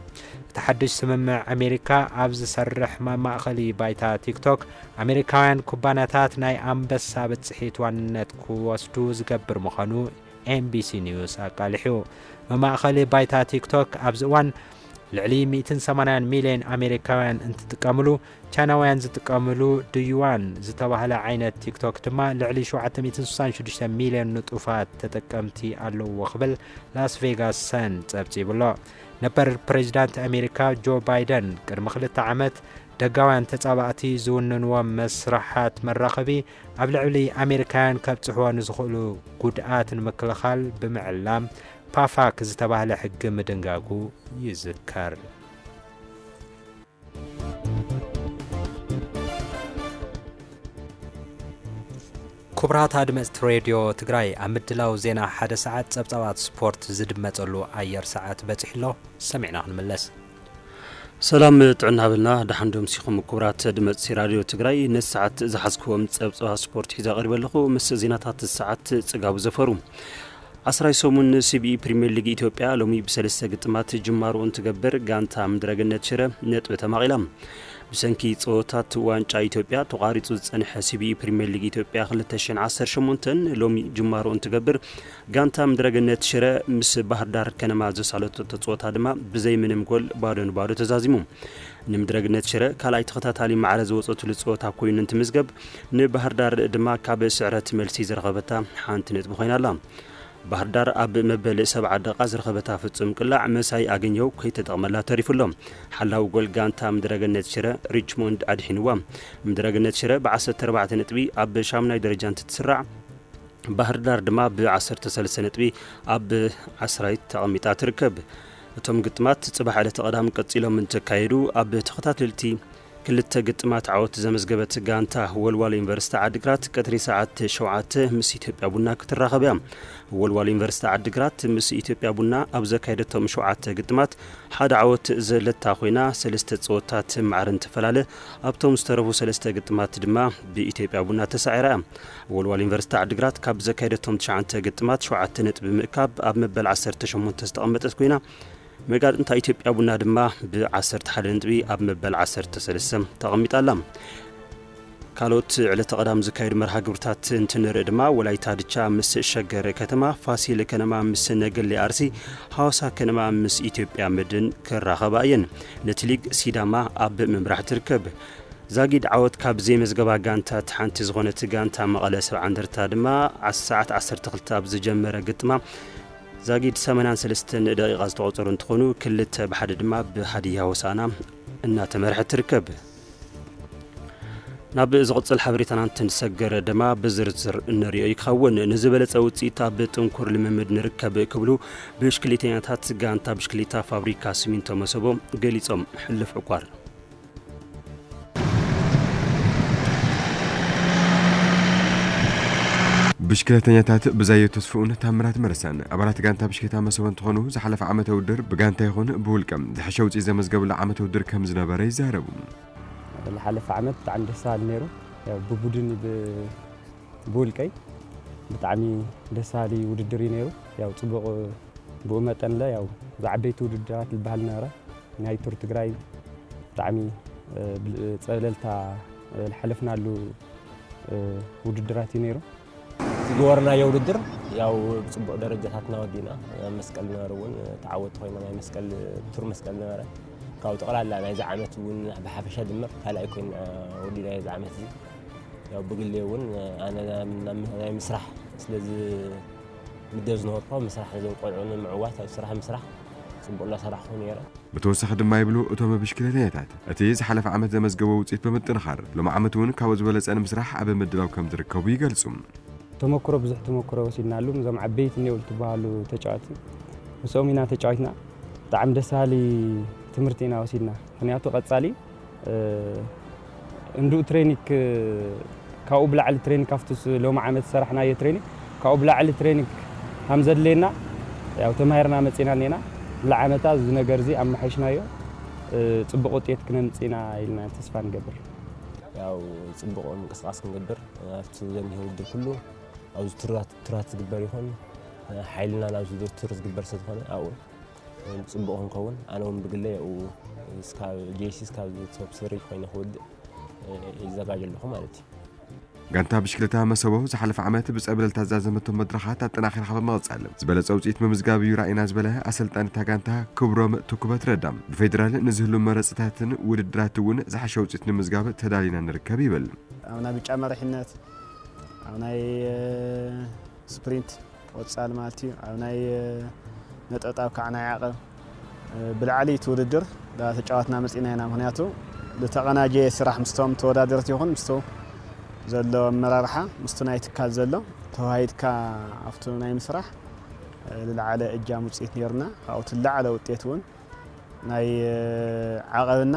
እቲ ሓድሽ ስምምዕ ኣሜሪካ ኣብ ዝሰርሕ መማእኸሊ ባይታ ቲክቶክ ኣሜሪካውያን ኩባንያታት ናይ ኣንበሳ ብጽሒት ዋንነት ክወስዱ ዝገብር ምዃኑ ኤምቢሲ ኒውስ ኣቃሊሑ። መማእኸሊ ባይታ ቲክቶክ ኣብዚ እዋን ልዕሊ ሚእትን ሰማንያን ሚልዮን ኣሜሪካውያን እንትጥቀምሉ፣ ቻይናውያን ዝጥቀምሉ ድዩዋን ዝተባህለ ዓይነት ቲክቶክ ድማ ልዕሊ ሸውዓተ ሚእትን ስሳን ሽዱሽተ ሚልዮን ንጡፋት ተጠቀምቲ ኣለውዎ ክብል ላስ ቬጋስ ሰን ጸብጺቡሎ። ነበር ፕሬዚዳንት ኣሜሪካ ጆ ባይደን ቅድሚ ክልተ ዓመት ደጋውያን ተጻባእቲ ዝውንንዎም መስርሓት መራኸቢ ኣብ ልዕሊ ኣሜሪካውያን ከብጽሕዎ ንዝኽእሉ ጉድኣት ንምክልኻል ብምዕላም ፓፋክ ዝተባህለ ሕጊ ምድንጋጉ ይዝከር። ክቡራት ኣድመፅቲ ሬድዮ ትግራይ፣ ኣብ ምድላው ዜና ሓደ ሰዓት ጸብጻባት ስፖርት ዝድመጸሉ ኣየር ሰዓት በጺሑ ኣሎ። ሰሚዕና ክንምለስ። ሰላም ጥዕና ሃበልና፣ ደሓን ዶ ኣምሲኹም ክቡራት ኣድመፅቲ ራድዮ ትግራይ? ነዚ ሰዓት ዝሓዝክዎም ጸብጻባት ስፖርት ሒዘ ቀሪበ ኣለኹ። ምስ ዜናታት ሰዓት ጽጋቡ ዘፈሩ። ዓስራይ ሰሙን ሲቢኢ ፕሪምየር ሊግ ኢትዮጵያ ሎሚ ብሰለስተ ግጥማት ጅማሮ እንትገብር፣ ጋንታ ምድረገነት ሽረ ነጥቢ ተማቒላ። ብሰንኪ ጸወታት ዋንጫ ኢትዮጵያ ተቋሪጹ ዝጸንሐ ሲቢኢ ፕሪምየር ሊግ ኢትዮጵያ ክልተ ሽሕን ዓሰርተ ሸሞንተን ሎሚ ጅማሮ እንትገብር፣ ጋንታ ምድረገነት ሽረ ምስ ባህር ዳር ከነማ ዘሳለጠቶ ጸወታ ድማ ብዘይ ምንም ጎል ባዶ ንባዶ ተዛዚሙ። ንምድረገነት ሽረ ካልኣይ ተኸታታሊ ማዕረ ዝወጸትሉ ጸወታ ኮይኑ እንትምዝገብ፣ ንባህር ዳር ድማ ካብ ስዕረት መልሲ ዝረኸበታ ሓንቲ ነጥቢ ኮይና ኣላ። ባህር ዳር ኣብ መበል ሰብዓ ደቂቃ ዝረኸበታ ፍጹም ቅላዕ መሳይ ኣገኘው ከይተጠቕመላ ተሪፉ ኣሎ። ሓላዊ ጎል ጋንታ ምድረገነት ሽረ ሪችሞንድ ኣድሒንዋ። ምድረገነት ሽረ ብዓሰርተ ኣርባዕተ ነጥቢ ኣብ ሻሙናይ ደረጃ እንትትስራዕ፣ ባህር ዳር ድማ ብዓሰርተ ሰለስተ ነጥቢ ኣብ ዓስራይ ተቐሚጣ ትርከብ። እቶም ግጥማት ጽባሕ ዕለተ ቀዳም ቀጺሎም እንትካየዱ፣ ኣብ ተኸታተልቲ ክልተ ግጥማት ዓወት ዘመዝገበት ጋንታ ወልዋሎ ዩኒቨርሲቲ ዓዲግራት ቀትሪ ሰዓት ሸውዓተ ምስ ኢትዮጵያ ቡና ክትራኸብ እያ። ወልዋሎ ዩኒቨርሲቲ ዓዲግራት ምስ ኢትዮጵያ ቡና ኣብ ዘካየደቶም ሸውዓተ ግጥማት ሓደ ዓወት ዘለታ ኮይና፣ ሰለስተ ጸወታት ማዕረ እንትፈላለ፣ ኣብቶም ዝተረፉ ሰለስተ ግጥማት ድማ ብኢትዮጵያ ቡና ተሳዒራ እያ። ወልዋሎ ዩኒቨርሲቲ ዓዲግራት ካብ ዘካየደቶም ትሽዓተ ግጥማት ሸውዓተ ነጥቢ ብምእካብ ኣብ መበል ዓሰርተ ሸሞንተ ዝተቐመጠት ኮይና፣ መጋጥምታ ኢትዮጵያ ቡና ድማ ብዓሰርተ ሓደ ነጥቢ ኣብ መበል ዓሰርተ ሰለስተ ተቐሚጣ ኣላ። ካልኦት ዕለተ ቀዳም ዝካየዱ መርሃ ግብርታት እንትንርኢ ድማ፣ ወላይታ ድቻ ምስ ሸገር ከተማ፣ ፋሲል ከነማ ምስ ነገሌ ኣርሲ፣ ሃዋሳ ከነማ ምስ ኢትዮጵያ መድን ክራኸባ እየን። ነቲ ሊግ ሲዳማ ኣብ ምምራሕ ትርከብ። ዛጊድ ዓወት ካብ ዘይመዝገባ ጋንታት ሓንቲ ዝኾነት ጋንታ መቐለ ሰብዓ እንደርታ ድማ፣ ዓስ-፣ ሰዓት ዓሰርተ ክልተ ኣብ ዝጀመረ ግጥማ፣ ዛጊድ ሰማንያን ሰለስተን ደቂቓ ዝተቖጸሩ እንትኾኑ፣ ክልተ ብሓደ ድማ ብሃዲያ ሆሳዕና እናተመርሐት ትርከብ። ናብ ዝቕጽል ሓበሬታና እንትንሰገር ድማ ብዝርዝር እንሪኦ ይኸውን። ንዝበለጸ ውጽኢት ኣብ ጥንኩር ልምምድ ንርከብ ክብሉ ብሽክሊተኛታት ጋንታ ብሽክሊታ ፋብሪካ ሲሚንቶ መሰቦ ገሊጾም። ሕሉፍ ዕቋር። ብሽክለተኛታት ብዛዮ ተስፍኡን ታምራት መረሳን ኣባላት ጋንታ ብሽክለታ መሰቦ እንትኾኑ፣ ዝሓለፈ ዓመተ ውድድር ብጋንታ ይኹን ብውልቀ ዝሐሸ ውፅኢት ዘመዝገብሉ ዓመተ ውድድር ከም ዝነበረ ይዛረቡ። ዝሓለፈ ዓመት ብጣዕሚ ደስ በሃሊ ነይሩ። ያው ብቡድን ብ-፣ ብውልቀይ ብጣዕሚ ደስ በሃሊ ውድድር እዩ ነይሩ። ያው ፅቡቕ ብኡ መጠንለ ያው ዝዓበይቲ ውድድራት ዝበሃል ነበረ። ናይ ቱር ትግራይ ብጣዕሚ፣ እ፣ ብል-፣ ፀብለልታ፣ እ፣ ዝሓለፍናሉ፣ እ፣ ውድድራት እዩ ነይሩ። ዝገበርናዮ ውድድር ያው ብፅቡቕ ደረጃታትና ወዲእና፣ ኣብ መስቀል ነበረ እውን ተዓወቲ ኮይና፣ ናይ መስቀል ቱር መስቀል ነበረ። ካብኡ ጠቕላላ ናይዚ ዓመት እውን ብሓፈሻ ድምር ካልኣይ ኮይና ወዲእና እዚ ዓመት እዚ። ያው ብግሌ እውን ኣነ ናብ፣ ናብ ናይ ምስራሕ ስለዚ ምደብ ዝነበርኩ፣ ምስራሕ ነዞም ቆልዑ ንምዕዋት ኣብ ስራሕ ምስራሕ ፅቡቕ እናሰራሕኩ ነይረ። ብተወሳኺ ድማ ይብሉ እቶም ብሽክለተኛታት፣ እቲ ዝሓለፈ ዓመት ዘመዝገበ ውፅኢት ብምጥንኻር ሎም ዓመት እውን ካብኡ ዝበለፀ ንምስራሕ ኣብ ምድላው ከም ዝርከቡ ይገልፁ። ተመክሮ፣ ብዙሕ ተመክሮ ወሲድናሉ። እዞም ዓበይቲ እኒኦ ልትበሃሉ ተጫዋቲ ምስኦም ኢና ተጫዊትና። ብጣዕሚ ደስ በሃሊ ትምህርቲ ኢና ወሲድና። ምክንያቱ ቀፃሊ፣ እ፣ እንዱኡ ትሬኒክ፣ ካብኡ ብላዕሊ ትሬኒክ፣ ካብቲ ስ-፣ ሎሚ ዓመት ዝሰራሕናዮ ትሬኒክ፣ ካብኡ ብላዕሊ ትሬኒክ ከም ዘድልየና ያው ተማሂርና መፂና እኒና። ብላ ዓመታ እዚ ነገር እዚ ኣመሓይሽናዮ፣ እ፣ ፅቡቕ ውጤት ክነምፅእ ኢና ኢልና ተስፋ ንገብር። ያው ፅቡቕ ምንቅስቃስ ክንገብር ኣብቲ ዘኒሆ ውድድር ኩሉ ኣብዚ ቱራት፣ ቱራት ዝግበር ይኹን ሓይልና ናብ ዝውድድር ዝግበር ስለ ዝኾነ ኣብኡ ፅቡቕ ክንከውን ኣነ እውን ብግለይ ኣብኡ እስካብ ጄሲ እስካብ ቶፕ ስሪ ኮይነ ክውድእ ይዘጋጀ ኣለኹ ማለት እዩ። ጋንታ ብሽክለታ መሰቦ ዝሓለፈ ዓመት ብፀብለልታ ዝዛዘመቶም መድረኻት ኣጠናኺርካ ብምቕፃል ዝበለፀ ውፅኢት ምምዝጋብ እዩ ራእይና ዝበለ ኣሰልጣኒ እታ ጋንታ ክብሮም ትኩበት ረዳ፣ ብፌዴራል ንዝህሉ መረፅታትን ውድድራት እውን ዝሓሸ ውፅኢት ንምምዝጋብ ተዳሊና ንርከብ ይብል። ኣብ ናይ ብጫ መሪሕነት፣ ኣብ ናይ፣ እ፣ ስፕሪንት ቆፃል ማለት እዩ፣ ኣብ ናይ፣ እ፣ ነጠብጣብ ከዓ ናይ ዓቐብ፣ እ፣ ብላዕሊ እቲ ውድድር እንዳተጫወትና መፂና ኢና። ምክንያቱ ዝተቐናጀየ ስራሕ ምስቶም ተወዳደርቲ ይኹን ምስቱ ዘሎ ኣመራርሓ፣ ምስቱ ናይ ትካል ዘሎ ተዋሂድካ ኣብቱ ናይ ምስራሕ፣ እ፣ ዝለዓለ እጃም ውፅኢት ነይሩና። ካብኡ እቲ ዝለዓለ ውጤት እውን ናይ፣ እ፣ ዓቐብና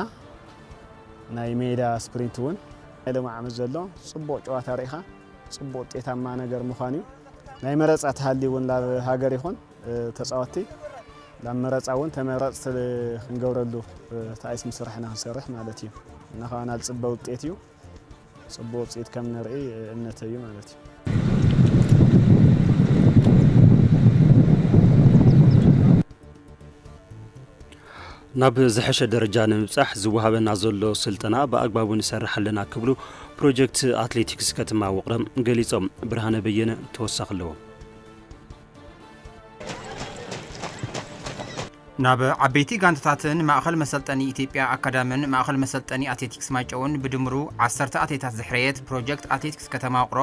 ናይ ሜዳ ስፕሪንት እውን ናይ ሎሚ ዓመት ዘሎ ፅቡቕ ጨዋታ ርኢኻ ፅቡቕ ውጤታማ ነገር ምዃን እዩ። ናይ መረፃ ተሃልዩ እውን ላብ ሃገር ይኹን፣ እ፣ ተፃወትቲ ላብ መረፃ እውን ተመረፅቲ ክንገብረሉ፣ እ፣ ተኣይስ ምስራሕ ኢና ክንሰርሕ ማለት እዩ። እና ከዓና ዝፅበ ውጤት እዩ። ፅቡቕ ውፅኢት ከም ንርኢ፣ እ፣ እምነተይ እዩ ማለት እዩ። ናብ ዝሐሸ ደረጃ ንምብጻሕ ዝወሃበና ዘሎ ስልጠና ብኣግባቡ ንሰርሕ ኣለና ክብሉ ፕሮጀክት ኣትሌቲክስ ከተማ ውቕሮ ገሊጾም። ብርሃነ በየነ ተወሳኺ ኣለዎ። ናብ ዓበይቲ ጋንታታትን ማእኸል መሰልጠኒ ኢትዮጵያ ኣካዳምን ማእኸል መሰልጠኒ ኣትሌቲክስ ማይጨውን ብድምሩ ዓሰርተ ኣትሌታት ዘሕረየት ፕሮጀክት ኣትሌቲክስ ከተማ ውቕሮ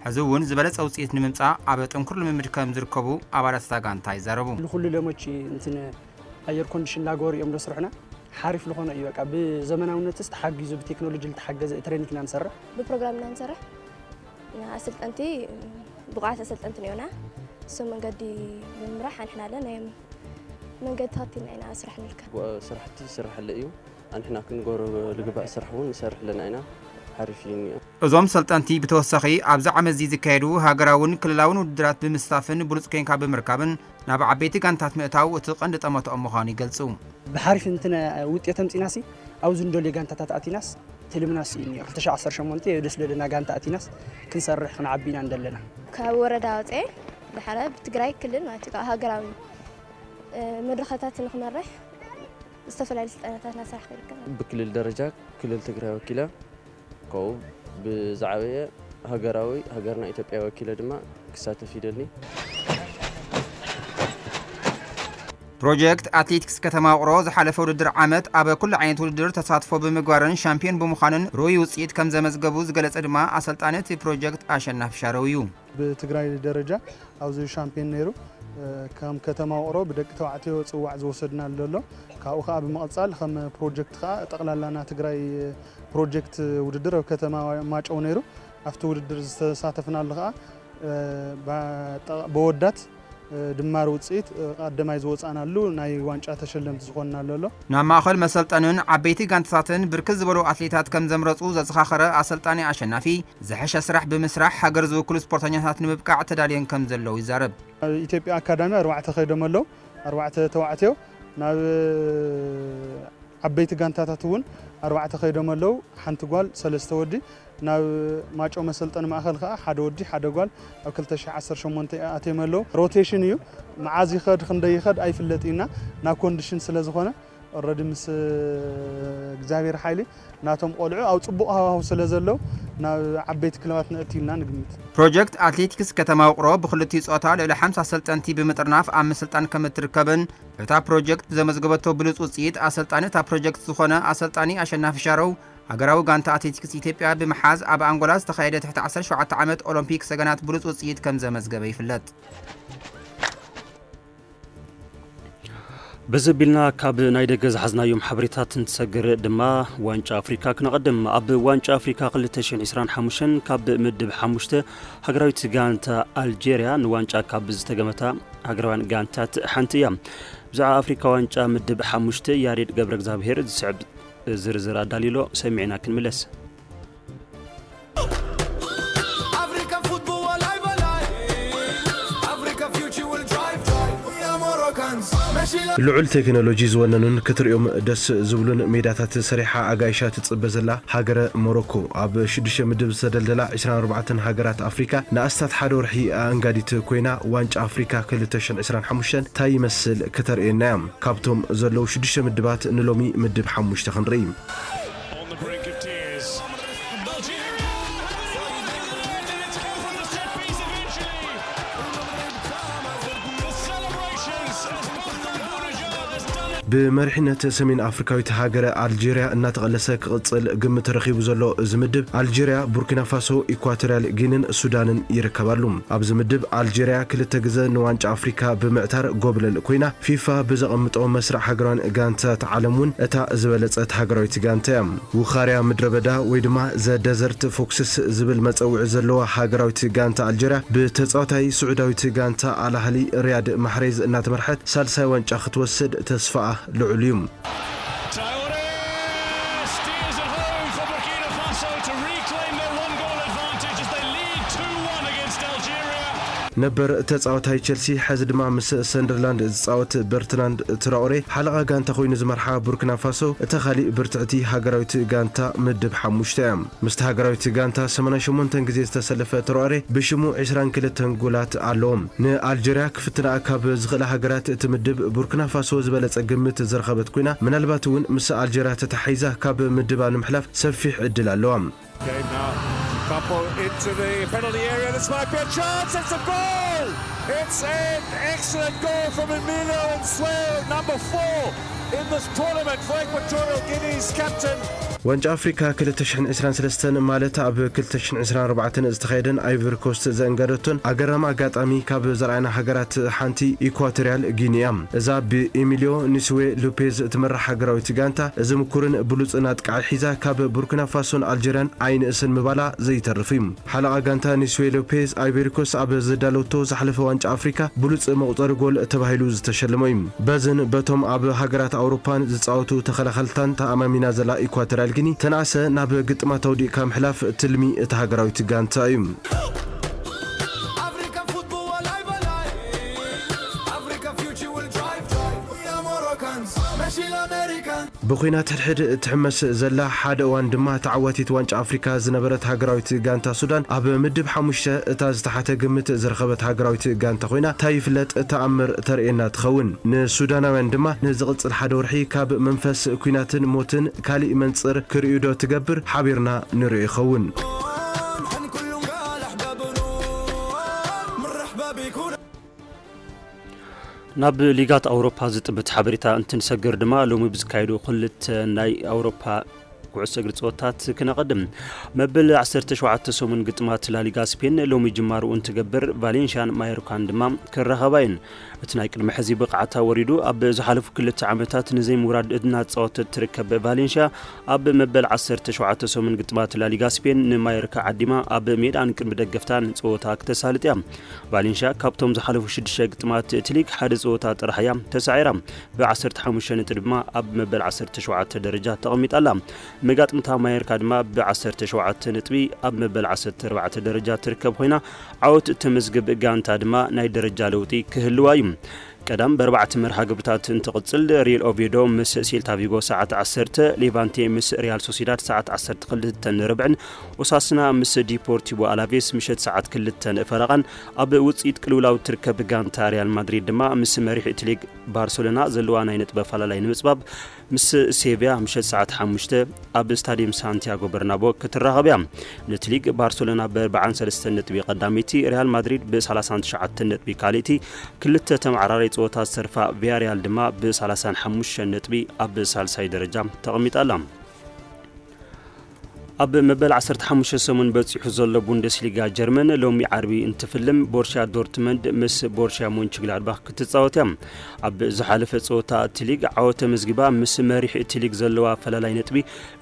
ሕዚ እውን ዝበለጸ ውፅኢት ንምምጻእ ኣብ ጥንኩር ልምምድ ከም ዝርከቡ ኣባላት እታ ጋንታ ይዛረቡ። لكل لموتش እንትን ኣየር ኮንዲሽን ላጎር እዮም ለስርሑና ሓሪፍ ዝኾነ እዩ። በቃ ብዘመናውነትስ ተሓጊዙ ብቴክኖሎጂ ዝተሓገዘ ትሬኒንግ ኢና ንሰርሕ። ብፕሮግራም ኢና ንሰርሕ። ኣሰልጠንቲ ብቑዓት ኣሰልጠንቲ ነዮና። እሱ መንገዲ ብምምራሕ ኣንሕና ኣለ ናይ መንገዲ ተኸቲልና ኢና ስራሕ ንልካ። ስራሕቲ ይስራሕ ኣሎ እዩ። ኣንሕና ክንገብሮ ልግባእ ስራሕ እውን ንሰርሕ ኣለና ኢና። ሓሪፍ እዩ እኒኦ። እዞም ሰልጠንቲ ብተወሳኺ ኣብዚ ዓመት እዚ ዝካየዱ ሃገራውን ክልላውን ውድድራት ብምስታፍን ብሉፅ ኮይንካ ብምርካብን ናብ ዓበይቲ ጋንታት ምእታው እቲ ቀንዲ ጠመትኦም ምዃኑ ይገልጹ። ብሓሪፍ እንትን ውጤት ኣምጺናሲ ኣብዚ እንደልዮ ጋንታታት ኣቲናስ ትልምናስ እዩ እኒኦ። ክልተ ሽሕ ዓሰርተ ሸሞንተ ደስ ደለና ጋንታ ኣቲናስ ክንሰርሕ ክንዓቢ ኢና እንደለና። ካብ ወረዳ ወፀ ድሓረ ብትግራይ ክልል ማለት እዩ፣ ሃገራዊ፣ እ፣ መድረኻታት ንክመርሕ ዝተፈላለዩ ስልጠናታት እናሰራሕ ይርከብ። ብክልል ደረጃ ክልል ትግራይ ወኪለ፣ ከምኡ ብዝዓበየ ሃገራዊ፣ ሃገርና ኢትዮጵያ ወኪለ ድማ ክሳተፍ ይደሊ። ፕሮጀክት ኣትሌቲክስ ከተማ ውቕሮ ዝሓለፈ ውድድር ዓመት ኣብ ኩሉ ዓይነት ውድድር ተሳትፎ ብምግባርን ሻምፒዮን ብምዃንን ርኡይ ውፅኢት ከም ዘመዝገቡ ዝገለጸ ድማ ኣሰልጣኒ እቲ ፕሮጀክት ኣሸናፊ ሻረው እዩ። ብትግራይ ደረጃ ኣብዚ ሻምፒዮን ነይሩ። እ፣ ከም ከተማ ውቕሮ ብደቂ ተባዕትዮ ፅዋዕ ዝወሰድናሉ ዘሎ። ካብኡ ከዓ ብምቕፃል ከም ፕሮጀክት ከዓ ጠቕላላና ትግራይ ፕሮጀክት ውድድር ኣብ ከተማ ማጨው ነይሩ። ኣብቲ ውድድር ዝተሳተፍናሉ ከዓ፣ እ፣ ባ-፣ ጠ-፣ በወዳት ድማር ውፅኢት ቀዳማይ ዝወፃናሉ ናይ ዋንጫ ተሸለምቲ ዝኾንናሉ ኣሎ። ናብ ማእኸል መሰልጠንን ዓበይቲ ጋንታታትን ብርክት ዝበሉ ኣትሌታት ከም ዘምረፁ ዘዘኻኸረ ኣሰልጣኒ ኣሸናፊ፣ ዝሐሸ ስራሕ ብምስራሕ ሃገር ዝውክሉ ስፖርተኛታት ንምብቃዕ ተዳልየን ከም ዘለዉ ይዛረብ። ኢትዮጵያ ኣካዳሚ ኣርባዕተ ከይዶም ኣለዉ። ኣርባዕተ ተዋዕትዮ ናብ ዓበይቲ ጋንታታት እውን ኣርባዕተ ከይዶም ኣለዉ። ሓንቲ ጓል፣ ሰለስተ ወዲ። ናብ ማጮ መሰልጠኒ ማእኸል ከዓ ሓደ ወዲ ሓደ ጓል ኣብ ክልተ ሽሕ ዓሰርተ ሸሞንተ ኣትዮም ኣለዉ። ሮቴሽን እዩ። መዓዝ ይኸድ ክንደይ ይኸድ ኣይፍለጥ ኢና፣ ናብ ኮንዲሽን ስለ ዝኾነ ኦረዲ ምስ እግዚኣብሔር ሓይሊ ናቶም ቆልዑ ኣብ ፅቡቕ ሃዋሁ ስለ ዘለዉ ናብ ዓበይቲ ክለባት ንእቲ ኢልና ንግምት። ፕሮጀክት ኣትሌቲክስ ከተማ ውቕሮ ብክልቲኡ ፆታ ልዕሊ ሓምሳ ኣሰልጠንቲ ብምጥርናፍ ኣብ ምስልጣን ከም እትርከብን እታ ፕሮጀክት ብዘመዝገበቶ ብሉፅ ውፅኢት ኣሰልጣኒ እታ ፕሮጀክት ዝኾነ ኣሰልጣኒ ኣሸናፊ ሻረው ሃገራዊ ጋንታ ኣትሌቲክስ ኢትዮጵያ ብምሓዝ ኣብ ኣንጎላ ዝተኻየደ ትሕቲ ዓሰርተ ሸውዓተ ዓመት ኦሎምፒክ ሰገናት ብሉፅ ውፅኢት ከም ዘመዝገበ ይፍለጥ። በዚ ኣቢልና ካብ ናይ ደገ ዝሓዝናዮም ሓበሬታት እንትሰግር ድማ ዋንጫ ኣፍሪካ ክነቐድም። ኣብ ዋንጫ ኣፍሪካ ክልተ ሽሕን ዕስራን ሓሙሽተን ካብ ምድብ ሓሙሽተ ሃገራዊት ጋንታ ኣልጄርያ ንዋንጫ ካብ ዝተገመታ ሃገራውያን ጋንታት ሓንቲ እያ። ብዛዕባ ኣፍሪካ ዋንጫ ምድብ ሓሙሽተ ያሬድ ገብረ እግዚኣብሔር ዝስዕብ ዝርዝር ኣዳልዩሎ፣ ሰሚዕና ክንምለስ። ልዑል ቴክኖሎጂ ዝወነኑን ክትርእዮም ደስ ዝብሉን ሜዳታት ሰሪሓ ኣጋይሻ ትጽበ ዘላ ሃገረ ሞሮኮ ኣብ ሽዱሽተ ምድብ ዝተደልደላ ዕስራን ኣርባዕተን ሃገራት ኣፍሪካ ንኣስታት ሓደ ወርሒ ኣእንጋዲት ኮይና ዋንጫ ኣፍሪካ ክልተ ሽሕን ዕስራን ሓሙሽተን ታይ ይመስል ክተርእየና እያ። ካብቶም ዘለዉ ሽዱሽተ ምድባት ንሎሚ ምድብ ሓሙሽተ ክንርኢ። ብመሪሕነት ሰሜን ኣፍሪካዊት ሃገረ ኣልጄርያ እናተቐለሰ ክቕፅል ግምት ረኺቡ ዘሎ እዚ ምድብ ኣልጄርያ፣ ቡርኪናፋሶ፣ ኢኳቶሪያል ጊንን ሱዳንን ይርከባሉ። ኣብዚ ምድብ ኣልጄርያ ክልተ ግዘ ንዋንጫ ኣፍሪካ ብምዕታር ጎብለል ኮይና ፊፋ ብዘቐምጦ መስርዕ ሃገራውያን ጋንታት ዓለም እውን እታ ዝበለፀት ሃገራዊት ጋንታ እያ። ውኻርያ ምድረ በዳ ወይ ድማ ዘ ደዘርት ፎክስስ ዝብል መፀውዒ ዘለዋ ሃገራዊት ጋንታ ኣልጀርያ ብተፃዋታይ ስዑዳዊት ጋንታ ኣልኣህሊ ሪያድ ማሕሬዝ እናተመርሐት ሳልሳይ ዋንጫ ክትወስድ ተስፋኣ ልዑል እዩ። ነበር ተፃዋታይ ቸልሲ፣ ሐዚ ድማ ምስ ሰንደርላንድ ዝፃወት በርትናንድ ትራኦሬ ሓለቓ ጋንታ ኮይኑ ዝመርሓ ቡርኪና ፋሶ እታ ካሊእ ብርትዕቲ ሃገራዊት ጋንታ ምድብ ሓሙሽተ እያ። ምስቲ ሃገራዊት ጋንታ ሰማንያን ሸሞንተን ግዜ ዝተሰለፈ ትራኦሬ ብሽሙ ዕስራን ክልተን ጎላት ኣለዎ። ንኣልጀርያ ክፍትንኣ ካብ ዝኽእላ ሃገራት እቲ ምድብ ቡርኪና ፋሶ ዝበለፀ ግምት ዝረኸበት ኮይና ምናልባት እውን ምስ ኣልጀርያ ተተሓሒዛ ካብ ምድባ ንምሕላፍ ሰፊሕ ዕድል ኣለዋ። Game now. Kapo into the penalty area. This might be a chance. It's a goal! It's an excellent goal from Emilio Nsue, number four in this tournament for Equatorial Guinea's captain. ዋንጫ ኣፍሪካ ክልተ ሽሕን ዕስራን ሰለስተን ማለት ኣብ ክልተ ሽሕን ዕስራን ኣርባዕተን ዝተኻየደን ኣይቨሪ ኮስት ዘእንጋደቶን ኣገራሚ ኣጋጣሚ ካብ ዘርኣየና ሃገራት ሓንቲ ኢኳቶሪያል ጊኒ እያ። እዛ ብኤሚልዮ ኒስዌ ሉፔዝ እትመራሕ ሃገራዊት ጋንታ እዚ ምኩርን ብሉጽን ኣጥቃዒ ሒዛ ካብ ቡርኪና ፋሶን ኣልጀርያን ኣይንእስን ምባላ ዘይተርፍ እዩ። ሓለቓ ጋንታ ኒስዌ ሎፔዝ ኣይቬሪኮስ ኣብ ዘዳለወቶ ዝሓለፈ ዋንጫ ኣፍሪካ ብሉጽ መቑጸሪ ጎል ተባሂሉ ዝተሸለመ እዩ። በዝን በቶም ኣብ ሃገራት ኣውሮፓን ዝጻወቱ ተኸላኸልታን ተኣማሚና ዘላ ኢኳቶሪያል ጊኒ ተናእሰ ናብ ግጥማት ኣውዲቕካ ምሕላፍ ትልሚ እታ ሃገራዊት ጋንታ እዩ። ብኹናት ሕድሕድ ትሕመስ ዘላ ሓደ እዋን ድማ ተዓዋቲት ዋንጫ ኣፍሪካ ዝነበረት ሃገራዊት ጋንታ ሱዳን ኣብ ምድብ ሓሙሽተ እታ ዝተሓተ ግምት ዝረኸበት ሃገራዊት ጋንታ ኮይና ታይ ይፍለጥ ተኣምር ተርእየና ትኸውን። ንሱዳናውያን ድማ ንዝቕፅል ሓደ ወርሒ ካብ መንፈስ ኲናትን ሞትን ካሊእ መንፅር ክርእዩ ዶ ትገብር ሓቢርና ንርእዮ ይኸውን። ናብ ሊጋት ኣውሮፓ ዝጥምት ሓበሬታ እንትንሰግር ድማ ሎሚ ብዝካየዱ ክልተ ናይ ኣውሮፓ ኩዕሶ እግሪ ጸወታት ክነቐድም። መበል ዓሰርተ ሸውዓተ ሰሙን ግጥማት ላሊጋ ስፔን ሎሚ ጅማርኡ እንትገብር፣ ቫሌንሽያን ማዮርካን ድማ ክራኸባ እየን። እቲ ናይ ቅድሚ ሕዚ ብቕዓታ ወሪዱ፣ ኣብ ዝሓለፉ ክልተ ዓመታት ንዘይምውራድ እናተጻወተት ትርከብ ቫሌንሽያ፣ ኣብ መበል ዓሰርተ ሸውዓተ ሰሙን ግጥማት ላሊጋ ስፔን ንማዮርካ ዓዲማ፣ ኣብ ሜዳን ቅድሚ ደገፍታን ጸወታ ክተሳልጥ እያ። ቫሌንሽያ ካብቶም ዝሓለፉ ሽዱሽተ ግጥማት እቲ ሊግ ሓደ ጸወታ ጥራሕ እያ ተሳዒራ። ብ ዓሰርተ ሓሙሽተ ነጥቢ ድማ ኣብ መበል ዓሰርተ ሸውዓተ ደረጃ ተቐሚጣ ኣላ። መጋጥምታ ማዮርካ ድማ ብ ዓሰርተ ሸውዓተ ነጥቢ ኣብ መበል ዓሰርተ ኣርባዕተ ደረጃ ትርከብ ኮይና፣ ዓወት እተመዝግብ ጋንታ ድማ ናይ ደረጃ ለውጢ ክህልዋ እዩ። ቀዳም ብኣርባዕተ መርሃ ግብርታት እንትቕጽል፣ ሪል ኦቪዶ ምስ ሴልታ ቪጎ ሰዓት ዓሰርተ፣ ሌቫንቴ ምስ ሪያል ሶሲዳድ ሰዓት ዓሰርተ ክልተ ንርብዕን፣ ኦሳስና ምስ ዲፖርቲቮ ኣላቬስ ምሸት ሰዓት ክልተ ፈረቓን፣ ኣብ ውጽኢት ቅልውላው ትርከብ ጋንታ ሪያል ማድሪድ ድማ ምስ መሪሕ እቲ ሊግ ባርሰሎና ዘለዋ ናይ ነጥቢ ኣፈላላይ ንምጽባብ ምስ ሴቪያ ምሸት ሰዓት ሓሙሽተ ኣብ ስታዲየም ሳንቲያጎ በርናቦ ክትራኸብ እያ። ነቲ ሊግ ባርሰሎና ብ ኣርባዓን ሰለስተን ነጥቢ ቀዳመይቲ፣ ሪያል ማድሪድ ብ ሰላሳን ትሽዓተን ነጥቢ ካልእቲ፣ ክልተ ተመዓራራይ ጸወታ ዝተርፋ ቪያሪያል ድማ ብ ሰላሳን ሓሙሽተን ነጥቢ ኣብ ሳልሳይ ደረጃ ተቐሚጣ ኣላ። ኣብ መበል ዓሰርተ ሓሙሽተ ሰሙን በጺሑ ዘሎ ቡንደስሊጋ ጀርመን ሎሚ ዓርቢ እንትፍልም፣ ቦርሽያ ዶርትመንድ ምስ ቦርሽያ ሞንችግላድባኽ ክትጻወት እያ። ኣብ ዝሓለፈ ጸወታ እቲ ሊግ ዓወት ተመዝጊባ ምስ መሪሕ እቲ ሊግ ዘለዋ ኣፈላላይ ነጥቢ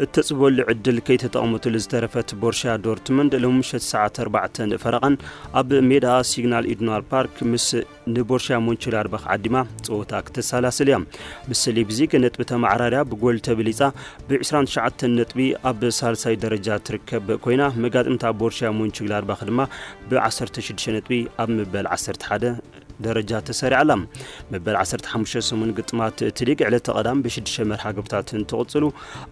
እተጽበሉ ዕድል ከይተጠቐመትሉ ዝተረፈት ቦርሽያ ዶርትመንድ ሎሚ ምሸት ሰዓት ኣርባዕተ ፈረቓን ኣብ ሜዳ ሲግናል ኢዱና ፓርክ ምስ ንቦርሽያ ሞንችግላድባኽ ዓዲማ ጸወታ ክተሰላስል እያ። ምስ ሌፕዚግ ነጥቢ ተመዓራርያ ብጎል ተበሊጻ ብ ዕስራን ትሽዓተን ነጥቢ ኣብ ሳልሳይ ደረጃ ትርከብ ኮይና፣ መጋጥምታ ቦርሽያ ሞንችግላድባኽ ድማ ብ ዓሰርተ ሽዱሽተ ነጥቢ ኣብ መበል ዓሰርተ ሓደ ደረጃ ተሰሪዓ ኣላ። መበል ዓሰርተ ሓሙሽተ ሰሙን ግጥማት እቲ ሊግ ዕለተ ቀዳም ብሽዱሽተ መርሃ ግብርታት እንትቕጽሉ፣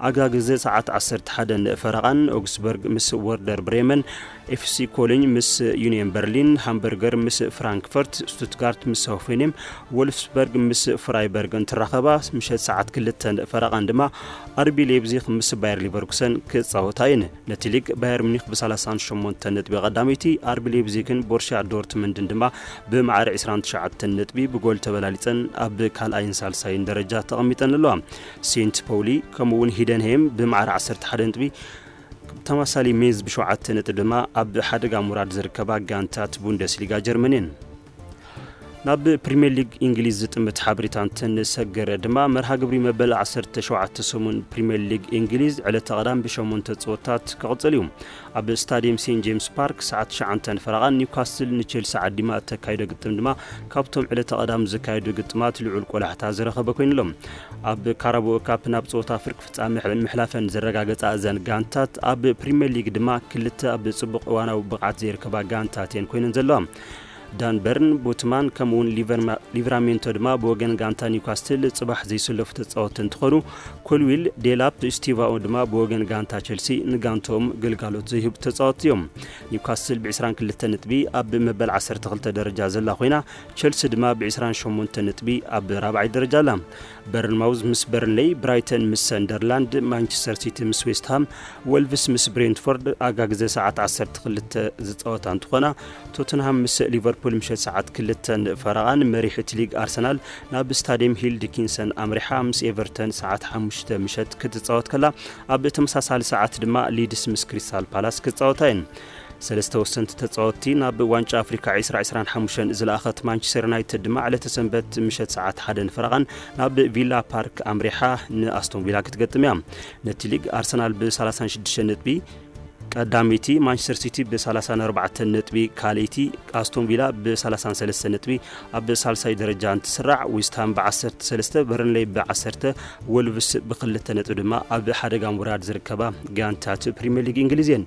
ኣጋግዘ ሰዓት ዓሰርተ ሓደ ፈረቓን ኦግስበርግ ምስ ወርደር ብሬመን፣ ኤፍሲ ኮሎኝ ምስ ዩኒየን በርሊን፣ ሃምበርገር ምስ ፍራንክፈርት፣ ስቱትጋርት ምስ ሆፌንሄም፣ ወልፍስበርግ ምስ ፍራይበርግ እንትራኸባ፣ ምሸት ሰዓት ክልተ ፈረቓን ድማ ኣርቢ ሌፕዚግ ምስ ባየር ሊቨርኩሰን ክጻወታ እየን። ነቲ ሊግ ባየር ሚኒክ ብ ሰላሳን ሸሞንተን ነጥቢ ቀዳመይቲ፣ ኣርቢ ሌፕዚግን ቦርሽያ ዶርትመንድን ድማ ብማዕረ ዕስራን ትሽዓተን ነጥቢ ብጎል ተበላሊጸን ኣብ ካልኣይን ሳልሳይን ደረጃ ተቐሚጠን ኣለዋ። ሴንት ፓውሊ ከምኡውን ሂደንሄም ብማዕረ ዓሰርተ ሓደ ነጥቢ፣ ተማሳሊ ሜንዝ ብሸውዓተ ነጥቢ ድማ ኣብ ሓደጋ ምውራድ ዝርከባ ጋንታት ቡንደስሊጋ ጀርመን እየን። ናብ ፕሪምየር ሊግ እንግሊዝ ዝጥምት ሓበሬታ እንትንሰግር ድማ፣ መርሃ ግብሪ መበል ዓሰርተ ሸውዓተ ሰሙን ፕሪምየር ሊግ እንግሊዝ ዕለተ ቀዳም ብሸሞንተ ጸወታት ክቕጽል እዩ። ኣብ ስታዲየም ሴንት ጄምስ ፓርክ ሰዓት ትሽዓተ ፈረቓ ኒውካስትል ንቼልሲ ዓዲማ እተካይዶ ግጥም ድማ ካብቶም ዕለተ ቀዳም ዝካየዱ ግጥማት ልዑል ቆላሕታ ዝረኸበ ኮይኑ ኣሎ። ኣብ ካራባኦ ካፕ ናብ ጸወታ ፍርቂ ፍጻመ ምሕላፈን ዘረጋገጻ እዘን ጋንታት፣ ኣብ ፕሪምየር ሊግ ድማ ክልተ ኣብ ጽቡቕ እዋናዊ ብቕዓት ዘይርከባ ጋንታት እየን ኮይነን ዘለዋ። ዳንበርን፣ ቡትማን ከምኡውን ሊቨርማ-፣ ሊቨራሜንቶ ድማ ብወገን ጋንታ ኒውካስትል ጽባሕ ዘይስለፉ ተጻወትቲ እንትኾኑ፣ ኮልዊል፣ ዴላፕ፣ ስቲቫኦ ድማ ብወገን ጋንታ ቸልሲ ንጋንቶኦም ግልጋሎት ዝህቡ ተጻወትቲ እዮም። ኒውካስትል ብዕስራን ክልተ ነጥቢ ኣብ መበል ዓሰርተ ክልተ ደረጃ ዘላ ኮይና፣ ቸልሲ ድማ ብዕስራን ሸሞንተ ነጥቢ ኣብ ራብዓይ ደረጃ ኣላ። በርንማውዝ ምስ በርንሌይ፣ ብራይተን ምስ ሰንደርላንድ፣ ማንቸስተር ሲቲ ምስ ዌስትሃም፣ ወልቭስ ምስ ብሬንትፎርድ ኣጋግዘ ሰዓት ዓሰርተ ክልተ ዝጻወታ እንትኾና፣ ቶትንሃም ምስ ሊቨርፑል ምሸት ሰዓት ክልተን ፈረቓን፣ መሪሕ እቲ ሊግ ኣርሰናል ናብ ስታዲየም ሂል ዲኪንሰን ኣምሪሓ ምስ ኤቨርተን ሰዓት ሓሙሽተ ምሸት ክትጻወት ከላ፣ ኣብ ተመሳሳሊ ሰዓት ድማ ሊድስ ምስ ክሪስታል ፓላስ ክጻወታ እየን። ሰለስተ ወሰንቲ ተጻወትቲ ናብ ዋንጫ ኣፍሪካ ዕስራ ዕስራን ሓሙሽተን ዝለኣኸት ማንቸስተር ዩናይትድ ድማ ዕለተ ሰንበት ምሸት ሰዓት ሓደን ፈረቓን ናብ ቪላ ፓርክ ኣምሪሓ ንኣስቶን ቪላ ክትገጥም እያ። ነቲ ሊግ ኣርሰናል ብ ሰላሳን ሽዱሽተ ነጥቢ ቀዳመይቲ፣ ማንቸስተር ሲቲ ብ ሰላሳን ኣርባዕተን ነጥቢ ካልኣይቲ፣ ኣስቶን ቪላ ብ ሰላሳን ሰለስተን ነጥቢ ኣብ ሳልሳይ ደረጃ እንትስራዕ፣ ዌስትሃም ብ ዓሰርተ ሰለስተ፣ በርንሌይ ብ ዓሰርተ፣ ወልቭስ ብክልተ ነጥቢ ድማ ኣብ ሓደጋ ምውራድ ዝርከባ ጋንታት ፕሪምየር ሊግ እንግሊዝ እየን።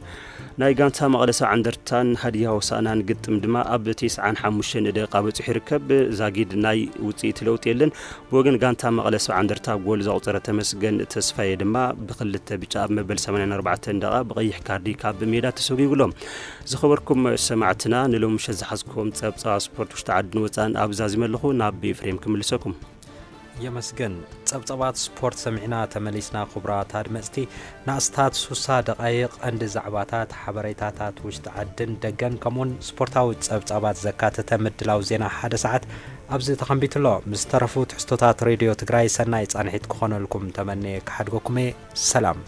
ናይ ጋንታ መቐለ ሰብዓ እንደርታን ሃዲያ ሆሳእናን ግጥም ድማ ኣብ ተስዓን ሓሙሽተን ደቂቃ በጺሑ ይርከብ። ዛጊድ ናይ ውጽኢት ለውጢ የለን። ብወገን ጋንታ መቐለ ሰብዓ እንደርታ ጎል ዘቑጸረ ተመስገን ተስፋዬ ድማ ብክልተ ብጫ ኣብ መበል ሰማንያን ኣርባዕተን ደቂቃ ብቐይሕ ካርዲ ካብ ሜዳ ተሰጒጉ ኣሎ። ዝኸበርኩም ሰማዕትና፣ ንሎሚ ምሸት ዝሓዝኩም ጸብጻብ ስፖርት ውሽጢ ዓድን ወጻእን ኣብ ዛዚመ ኣለኹ። ናብ ኤፍሬም ክምልሰኩም። የመስገን። ጸብጻባት ስፖርት ሰሚዕና ተመሊስና። ክቡራት ኣድመጽቲ፣ ንኣስታት ሱሳ ደቓይቕ ቀንዲ ዛዕባታት፣ ሓበሬታታት ውሽጢ ዓድን ደገን፣ ከምኡውን ስፖርታዊ ጸብጻባት ዘካተተ ምድላው ዜና ሓደ ሰዓት ኣብዚ ተኸንቢቱ ኣሎ። ምስ ተረፉ ትሕዝቶታት ሬድዮ ትግራይ ሰናይ ጻንሒት ክኾነልኩም ተመንየ ክሓድገኩም እየ። ሰላም።